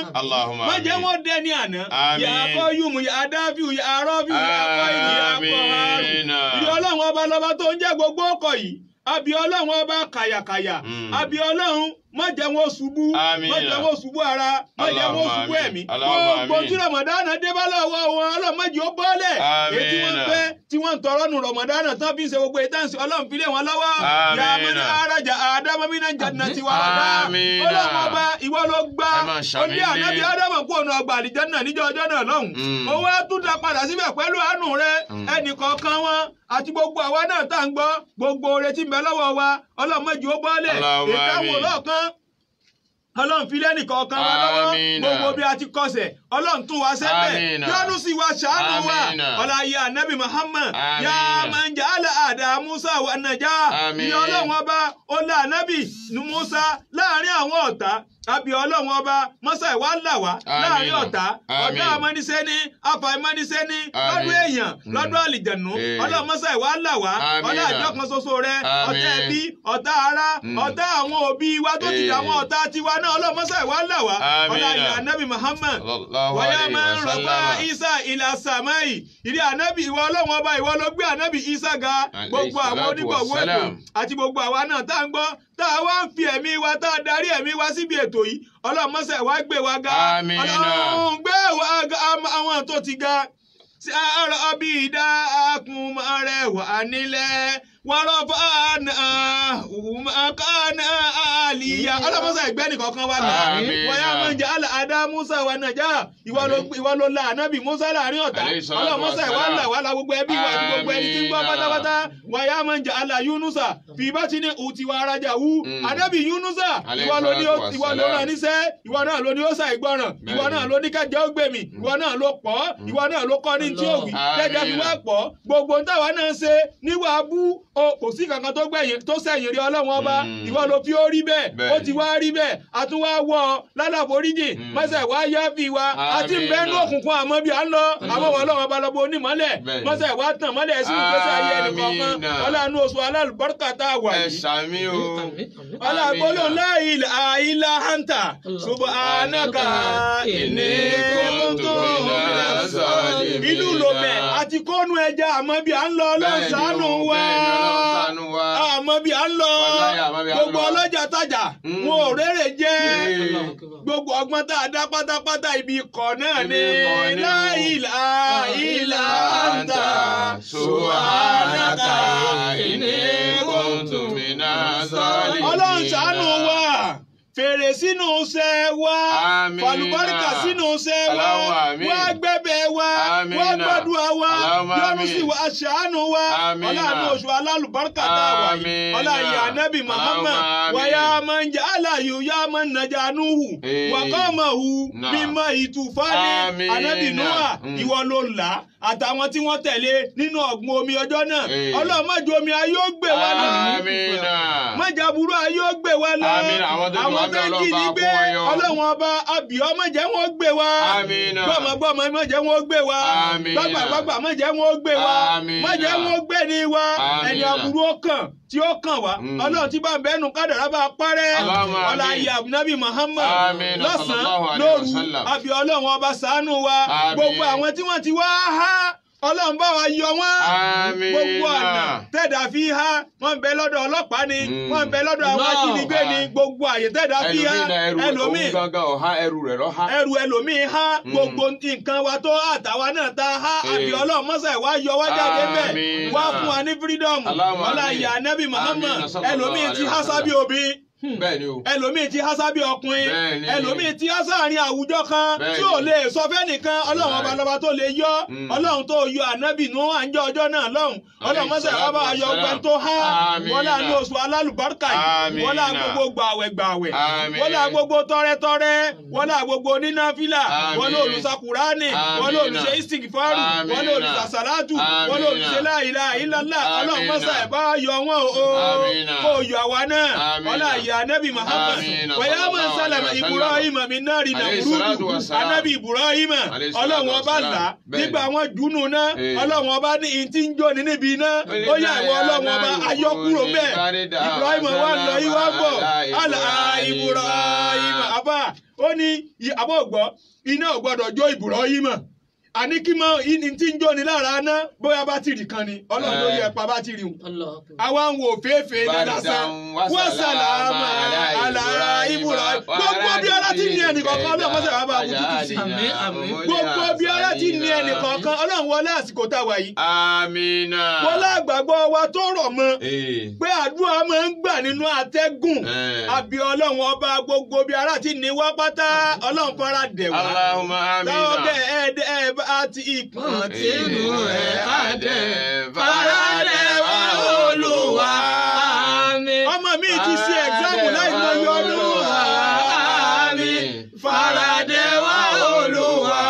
má jẹ́ wọ́n dẹni àná. Yà á kọ́ yùmù, yà á dáfíù, yà á rọ́fíù, yà á kọ́ ìlú, yà á kọ́ àrùn. Ìrì Ọlọ́run ọba lọ́ba tó ń jẹ́ gbogbo ọkọ̀ yìí, àbí Ọlọ́run ọba kàyàkàyà, àbí Ọlọ́run má jẹ́ wọn ṣubú, má jẹ́ wọn ṣubú ara, má jẹ́ wọn ṣubú ẹ̀mí. Gbogbo tí Ramadan dé bá lọ́wọ́ wọn, Ọlọ́run má jẹ́ ó bọ́lẹ̀. Èyí tí wọ́n fẹ́ tí wọ́n ń tọrọ nù Ramadan tán fi ń ṣe gbogbo ìtàn sí, Ọlọ́run fi lé wọn lọ́wọ́. Yà á mọ́ni arajà àdámọ́ mi náà jannati ti wà lọ́dá. Ọlọ́run ọba ìwọ ló gbá ó ní ànábì Ádámù kú ọ̀nà ọgbà àlìjánnà níjọ́ ọjọ́ náà lọ́hùn. Owó á tún dá padà síbẹ̀ pẹ̀lú àánú rẹ ẹnì kọ̀ọ̀kan wọn àti gbogbo àwa náà tá à ń gbọ́ gbogbo oore tí ń bẹ lọ́wọ́ wa, Ọlọ́run má jẹ́ ó bọ́lẹ̀. Ìtàwọn ọlọ́ọ̀kan Ọlọ́run fi lẹ́nìkọ̀ọ̀kan wa lọ́wọ́, gbogbo bí a ti kọsẹ̀ Ọlọ́run tún wa sẹ́bẹ̀, yọ́nú sí wa, ṣàánú wa. Ọlá ya Nabi Muhammad ya man ja'ala àdá Musa wa nàjà. Ìyá Ọlọ́run ọba ọlá Nabi Musa láàrin àwọn ọ̀tá, àbí Ọlọ́run ọba mọ́sá ìwà ńlá wa láàrin ọ̀tá, ọ̀tá amánisẹ́ni afàìmánisẹ́ni lọ́dún èèyàn lọ́dún àlìjẹ̀nù. Ọlọ́run mọ́sá ìwà ńlá wa, ọlá àjọ kan ṣoṣo rẹ, ọ̀tá ẹbí, ọ̀tá ará, ọ̀tá àwọn òbí wa tó ti àwọn ọ̀tá tiwa náà, Ọlọ́run mọ́sá ìwà ńlá wa. Ọlá ìyá Nabi Muhammad wọ́yá máa ń rọ̀gbà Isa ilà sàmáì. Ìdí ànábì ìwọ Ọlọ́run ọba ìwọ ló gbé ànábì Isa ga. Gbogbo àwọn onígbọ̀wọ́ ètò àti gbogbo àwa náà tá à ń gbọ́, tá a wá ń fi ẹ̀mí wa, tá a darí ẹ̀mí wa síbi ètò yìí, Ọlọ́run mọ́sẹ̀ wá gbé wa ga. Ọlọ́run gbé wa ga àwọn tó ti ga. Ọ̀rọ̀ bí ìdá akùnmọ̀ rẹ̀ wà nílẹ̀ wàrọ̀fàánà ùmọ̀kánà àlìyá. Ọlọ́mọsá ìgbẹ́ nìkankan wà náà. Wọ́yá máa ń jẹ́ àdá Musa wà náà já. Ìwọ ló la ànábì Musa láàrin ọ̀tá. Ọlọ́mọsá ìwà ńlá wà lá gbogbo ẹbí wa àti gbogbo ẹni tí ń gbọ́ pátápátá. Wọ́yá máa ń jẹ́ àlà Yunusa fi bá ti ní òtiwà arajà wú. Ànábì Yunusa ìwọ ló ní ìwọ ló rán níṣẹ́. Ìwọ náà ló ní ó ṣàìgbọràn. Ìwọ náà ló ní kẹjẹ ó gbèmí. Ìwọ náà ló pọ̀. Ìwọ náà ló kọ́ ní tí ó wí. Kẹjẹ fi wá pọ̀. Gbogbo táwa náà ṣe níwà bú o kò sí kankan tó gbẹ̀yìn tó sẹ́yìn rí Ọlọ́run ọba. Ìwọ ló fi ó rí bẹ́ẹ̀ ó ti wá rí bẹ́ẹ̀ a tún wá wọ́ ọ lálàforíjì mọ́sẹ̀ wá yá fi wa àti bẹ́ẹ̀nú òkùnkùn àmọ́ bí à ń lọ àmọ́ wọn lọ́wọ́ balọ̀bọ̀ onímọ́lẹ̀ mọ́sẹ̀ wá tàn mọ́lẹ̀ sí ìgbésí ayé ẹnìkọ̀ọ̀kan ọlọ́run oṣù alálùbáríkà tá a wà yìí. Ọlọ́run la ilaha illa anta subhanaka inni kuntu minaz zalimin. Ìlú Lomé àti kónú ẹja àmọ́ bí à ń lọ Ọlọ́run ṣàánú wa àmọ́ bí à ń lọ gbogbo ọlọ́jà tajà wọn ò rérè jẹ́ gbogbo ọgbọ́n tá a dá pátápátá ibi ikọ̀ náà ni la ilaha illa anta subhanaka inni kuntu minaz zalimin. Ọlọ́run ṣàánú wa fèrè sínú iṣẹ́ wa fàlùbáríkà sínú iṣẹ́ wa wá gbẹ́bẹ̀ wa wá gbàdúrà wa yọ́nú sí wa ṣàánú wa ọlọ́run oṣù alálùbáríkà tá a wà yìí ọlọ́run ànábì Muhammad wàyà máa ń jẹ́ aláyò yá máa ń nàjà núhù wàkọ́mọ̀hù mímọ́ ìtúfáàní ànábì Nóà ìwọ ló là àtàwọn tí wọ́n tẹ̀lé nínú ọ̀gbun omi ọjọ́ náà ọlọ́run má jẹ́ omi ayé ó gbé wa lọ má jẹ́ aburú ayé ó gbé wa lọ àwọn tó ń jí ní gbé ọlọ́run ọba abiyọ́ má jẹ́ wọ́n gbé wa gbọ́mọgbọ́mọ má jẹ́ wọ́n gbé wa gbàgbàgbàgbà má jẹ́ wọ́n gbé wa má jẹ́ wọ́n gbé ní wa ẹni aburú ó kàn tí ó kàn wá ọlọ́run tí bá ń bẹ́nu kádàrá bá parẹ́ ọlá ayé ànábì Muhammad lọ́sàn-án lóru àbí ọlọ́run ọba ṣàánú wa gbogbo àwọn tí wọ́n ti wá há ọlọ́run bá wa yọ wọ́n gbogbo ọ̀nà tẹ̀dá fi há wọ́n ń bẹ lọ́dọ̀ ọlọ́pàá ni wọ́n ń bẹ lọ́dọ̀ àwọn ajínigbé ni gbogbo àyè tẹ̀dá fi há ẹlòmíì ẹrù ẹlòmíì há gbogbo nǹkan wa tó àtàwa náà ta há àbí ọlọ́run mọ́sà wá yọ wá jáde bẹ́ẹ̀ wá fún wa ní fírídọ̀mù ọlá ìyá anábì Muhammad ẹlòmíì ti há sábì òbí ẹlòmíì ti há sábẹ́ ọkùnrin ẹlòmíì ti há sáàrin àwùjọ kan tí ò lè sọ fẹ́nìkan ọlọ́run ọba lọ́ba tó lè yọ ọlọ́run tó yọ ànábì nù àǹjọ ọjọ́ náà lọ́hùn ọlọ́run mọ́sẹ̀ ọba ayọ̀ ọgbẹ́ tó há wọlé àánú oṣù alálùbáríkà yìí wọlé gbogbo gbàwẹ̀ gbàwẹ̀ wọlé gbogbo tọrẹtọrẹ wọlé gbogbo onínáfílà wọlé olùsàkùránì wọlé olùṣe istigfaru wọlé olùsàsàlátù wọlé olùṣe la ilaha illallah ọlọ́run mọ́sẹ̀ ẹ̀ bá yọ wọn o kó yọ àwa náà wọlé àyè anabi Muhammad wàyà máa sálàmà Ibrahim mi náà rí nàmúrúdù anabi Ibrahim ọlọ́run ọba là nígbà wọn dùnú náà ọlọ́run ọba ní ìtí ń jóni níbi iná ó yà ìwọ ọlọ́run ọba ayọ́kúrò bẹ́ẹ̀ Ibrahim wà lọ ìwà bọ̀ àlà Ibrahim àbá ó ní àbọ̀ gbọ́ iná ò gbọ́dọ̀ jó Ibrahim àní kí mọ ìní tí ń jóni lára aná bóyá bátìrì kan ni ọlọ́run ló yẹ pa bátìrì hùn àwa ń wo fèèfèé ní lásán wọ́n sàlámà àlà ìbúra gbogbo bí ara ti ní ẹnìkọ̀ọ̀kan ọlọ́run mọ́sẹ̀ wàá bá wù tútù sí gbogbo bí ara ti ní ẹnìkọ̀ọ̀kan ọlọ́run wọlé àsìkò tá a wà yìí wọlé àgbàgbọ́ wa tó rọ̀ mọ́ pé àdúrà máa ń gbà nínú àtẹ́gùn àbí ọlọ́run ọba gbogbo bí ara ti ní wá pátá ọlọ́run fara dẹ̀ wá táwọn bẹ́ẹ̀ àti ìpọ́n tínú ẹ̀ àdẹ̀ faradẹ̀ wá Olúwa. Ọmọ mi ti ṣe ẹ̀gzámù láì mọ iye ọdún. Àmín. Faradẹ̀ wá Olúwa.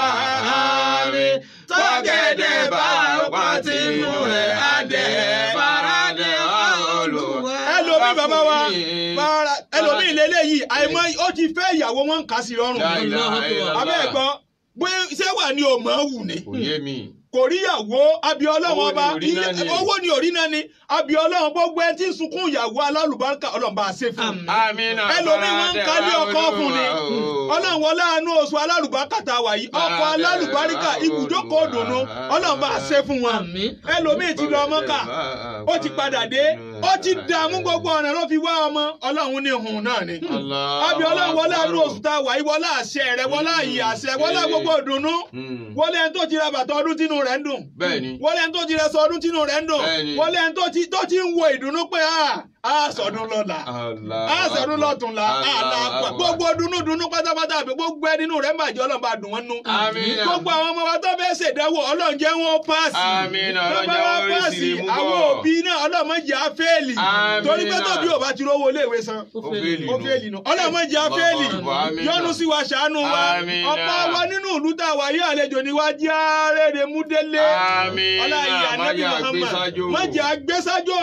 Àmín. Tọ́gẹ̀dẹ̀ bá pọ́n tínú ẹ̀ àdẹ̀ faradẹ̀ wá Olúwa. Ẹlòmíì bàbá wa ẹlòmíì lélẹ́yìí àìmọ̀ ó ti fẹ́ ìyàwó wọn kà sí lọ́rùn. Abẹ́ ẹ̀gbọ́n bóyá ṣé wà ní òmò wù ni. Kò yé mi. Kò ríyàwó àbí ọlọ́run ọba owó ni òrí náà ni àbí ọlọ́run gbogbo ẹ tí ń sunkún ìyàwó alálùbáríkà ọlọ́run bá a ṣe fún un. Ẹlòmíì wọn ń kálé ọkọ fún ni ọlọ́run wọlé àánú oṣù alálùbáríkà tá a wà yìí ọkọ alálùbáríkà ibùjókòó dùnú ọlọ́run bá a ṣe fún wọn. Ẹlòmíì ti lọ Mọ́kà ó ti padà dé ó ti dààmú gbogbo ọ̀nà ló fi wá ọmọ ọlọ́run ní hun náà ni. Àbí ọlọ́run wọlé àánú oṣù tá a wà yìí wọlé àṣẹ rẹ wọlé àyè àṣẹ wọlé gbogbo ìdùnnú wọlé ẹni tó ti ra bàtà ọdún tínú rẹ̀ ń dùn wọlé ẹni tó ti rẹ sọ ọdún tínú rẹ̀ ń dùn wọlé ẹni tó ti ń wo ìdùnnú pé a sọdún lọ́la a sọdún lọ́túnla àlà gbogbo dùnnú dùnnú pátápátá àbí gbogbo ẹni inú rẹ̀ ń bàjẹ́ ọlọ́run bá dùn wọ́n nú gbogbo àwọn ọmọ wa tó fẹ́ ṣèdánwò ọlọ́run jẹ́ wọn páàsì tó bá wá páàsì àwọn òbí náà ọlọ́run má jẹ́ á fẹ́ẹ̀lì torí pé tóbi ò bá ti rówó iléèwé san ó fẹ́ẹ̀lì nù ọlọ́run má jẹ́ á fẹ́ẹ̀lì yọ́nú sí wa ṣàánú wa ọ̀pọ̀ wa nínú ìlú tá a wà yí àlejò ni wá jẹ́ àárẹ̀rẹ̀ mú délé ọlá ìyá Ànábì Muhammad má jẹ́ àgbésájò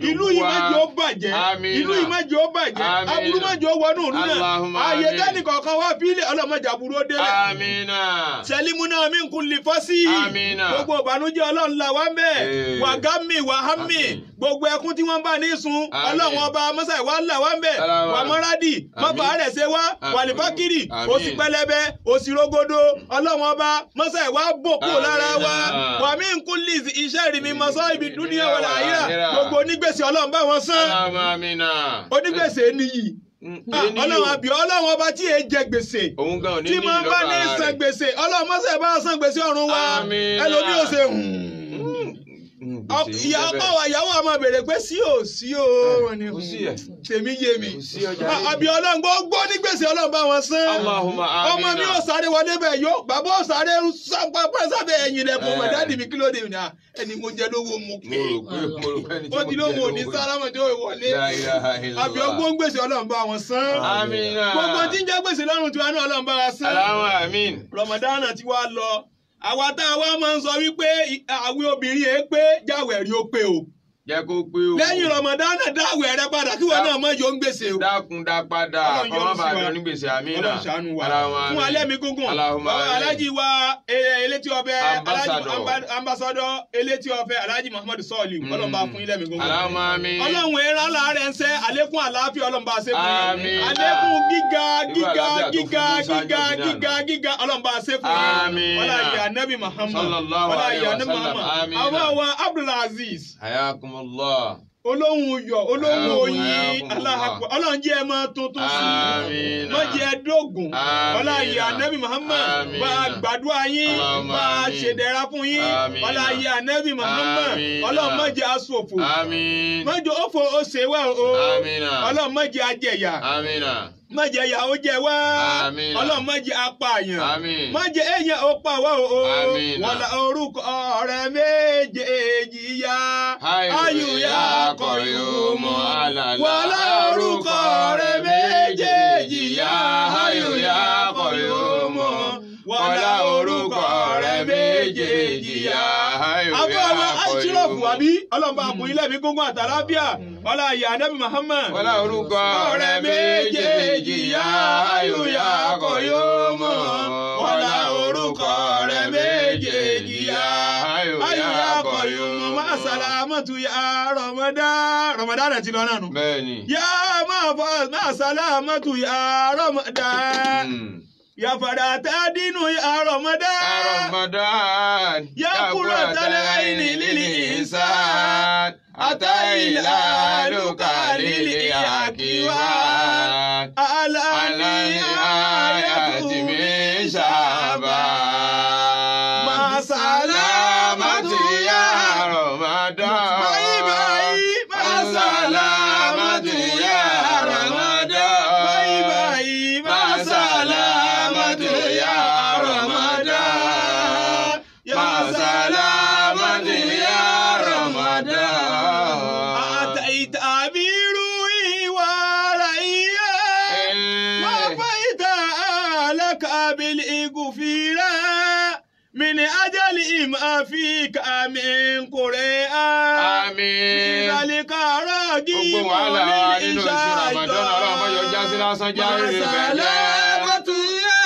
ìlú yìí má jẹ́ ó bàjẹ́. bàjẹ́. Àmín. Ìlú yìí má jẹ́ ó bàjẹ́. Àmín. Aburú má jẹ́ ó wọnú ìlú náà. Allahumma Ààyè àmín. tẹ́nì kọ̀ọ̀kan wá fílẹ̀ Ọlọ́run má jẹ́ aburú ó délẹ̀. Amina. Sẹ̀límù náà mi kún lè fọ́ sí i. Àmín. Gbogbo ìbànújẹ́ Ọlọ́run là wá ń bẹ̀. Ee. Wàgámì wàhámì. Àmín. Gbogbo ẹkún tí wọ́n bá ní sun. Àmín. Ọlọ́run ọba mọ́sá ìwà là wá ń bẹ̀. Àmín. Wàmọ́rádì mọ́fà rẹ̀ ṣe wá. Àmín. Wàlífákìrì Àmín. òsì pẹlẹbẹ òsì rogodo. Ọlọ́run ọba mọ́sá ìwà bò kúrò lára wa. Àmín. Wàmí nkún lè iṣẹ́ ìrìnnì mọ́sá ibi dúníyà wal àhírà. Àhírà. Gbogbo onígbèsè Ọlọ́run bá wọn san. Allahumma amina. Onígbèsè nìyí. Ọlọ́run àbí Ọlọ́run ọba tí èé jẹ gbèsè Òun gan ò ní tí ní máa ń bá ní ìlọ́kàn ara san rẹ̀. gbèsè Ọlọ́run mọ́sẹ̀ bá san gbèsè ọ̀run wa. Àmín. Ẹlòmíì ò ṣe Gbèsè ń ìyá jẹ́ ọkọ bẹ́ẹ̀. wa ìyàwó àmọ́ béèrè pé sí ò sí o Kò sí ẹ̀. tèmi yé mi. Kò sí ọjà yìí. Àbí Ọlọ́run gbogbo ní gbèsè Ọlọ́run bá wọn san. Allahumma amina. Ọmọ mi ò sáré wọlé bẹ́ẹ̀ yó bàbá ò sáré sábẹ́ ẹ̀yìn lẹ̀kùn Eh. mọ̀ dáàdì mi kí ló dé ní ẹni mo jẹ lówó mo Mo rò pé mo rò pé ẹni tí ó mo ti jẹ lóhun òní lówó. sálámọ̀ tí ó wọlé. La ilaha illallah. Àbí ọgbọ́n gbèsè Ọlọ́run bá wọn san. Amina. Gbogbo tí ń jẹ́ gbèsè lọ́rùn tiwa náà Ọlọ́run bá wa san. Allahumma amin. Rọmọdánà ti wá lọ. Àwa tá a wá máa ń sọ wípé àwẹ̀ obìnrin yẹn pé jáwẹ̀ rí ó pé o. Jẹ́ kó pé o. Lẹ́yìn Rọmọdánà dáwẹ̀ rẹ padà kí wọn náà mọ̀ yóò ń gbèsè o. Dákun dá padà. Ọlọ́run Kọ́ yọ́nú má sí bàa wa. dán ní gbèsè. Amina. Ọlọ́run ṣàánú wa. Allahumma Fún amin. alẹ́ mi gúngùn. Allahumma Bàbá amin. Aláàjì wa elétí ọbẹ̀ Ambassador. Ambassador elétí ọbẹ̀ Aláàjì Muhammadu Sọ́ọ̀lì. Ọlọ́run bá fún ilé mi gúngùn. Allahumma amin. Ọlọ́run ẹran láàárẹ̀ ń sẹ́ àlékún àlàáfíà Ọlọ́run bá ṣe fún yín. Àmín. Àlékún gíga Irú gíga àlàáfíà tó gíga fún Musa gíga jọ kìíní gíga àná. gíga Ọlọ́run bá ṣe fún yín. Àmín. Ọlá ìyá Nabi Muhammad. Sallallahu Ọlá alayhi ìyá wa Nabi sallam. Muhammad. Àmín. Àwọn wa Abdulaziz. Hayakumullah. Olóhùn yọ̀ olóhùn oyin Hayakumullah. Allahu Akbar. Ọlọ́run jẹ́ ẹ máa tuntun sí i. Àmín. Má jẹ́ ẹ dógùn. Àmín. Ọlá ìyá Nabi Muhammad. Àmín. Bá a gbàdúrà yín. Allahumma Bá a àmín. ṣèdẹ̀ra fún yín. Àmín. Ọlá ìyá Nabi Muhammad. Àmín. Ọlọ́run má jẹ́ aṣòfò. Amin. Má jẹ́ òfò ó ṣe wá o. Àmín. Ọlọ́run má jẹ́ ajẹ̀yà. Amina. Má jẹ́ ìyà ó jẹ wá. Àmín. Ọlọ́run má jẹ́ apààyàn. Àmín. Má jẹ́ èèyàn ó pa wá o. Àmín. Wọ́n la orúkọ rẹ̀ méjèèjì yá. Ayù ya kọ̀yùmù alàlà. Wọ́n la orúkọ rẹ̀ méjèèjì yá. Ayù ya kọ̀yùmù. Wọ́n la orúkọ rẹ̀ méjèèjì yá. Ayù Àbọ̀ ya àwọn aṣírọ̀fù kọ̀yùmù. àbí ọlọ́mọba àkùnrin lẹ́mí gúngún àtàlábíà ọlá ìyá Ànábì Muhammad. Wọ́n la orúkọ rẹ̀ méjèèjì yá. Ayù ya kọ̀yùmù. Wọ́n la orúkọ rẹ̀ méjèèjì yá. Ayù Ayù ya ya kọ̀yùmù máa sàlámàtú ya Ramadan. Ramadan rẹ̀ ti lọ náà nù. Bẹ́ẹ̀ni. Yá máa fọ máa sàlámàtú ya Ramadan. Ya fàdàtà dínú ya Ramadan. Ramadan. Ya qurratal aini lil insan. Ata ilaluka lil akiwan. Alani Alani ayati min Sha'ban. Máa Salamati ya Ramadan. Báyìí báyìí máa Salamati ya Ramadan. Báyìí báyìí máa Salamati ya Ramadan. Ya Salamati ya Ramadan. أتيت أميري ورعيا وفيت لك بالإغفيرا من أجل ما فيك من قرآن في Àmín. ذلك راغب Gbogbo wàhálà wa nínú oṣù Ramadan Ọlọ́run má jọ̀ọ́ já sí lásán já rere bẹ́ẹ̀ jẹ́.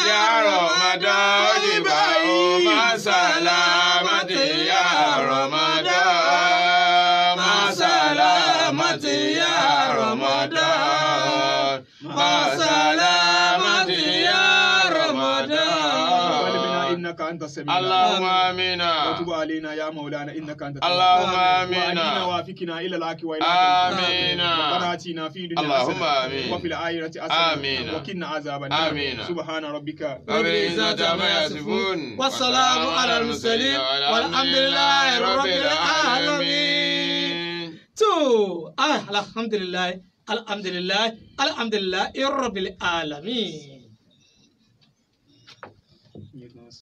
Ya Ramadan jìbà ó máa sálámàtì ya Ramadan. Máa sálámàtì ya Ramadan. Máa sálámàtì ya Ramadan. إنك أنت السميع العليم. Allahumma amina. وتب علينا يا مولانا إنك أنت اللهم آمين. وأهدنا وافقنا إلى الحق وإلى آمين. ربنا آتنا في الدنيا اللهم حسنة آمين. وفي الآخرة حسنة آمين. وقنا عذاب النار آمين. سبحان ربك رب العزة عما يصفون والسلام على المرسلين والحمد لله رب العالمين. تو alhamdulilayi alhamdulilayi alhamdulilayi rabbil alamin.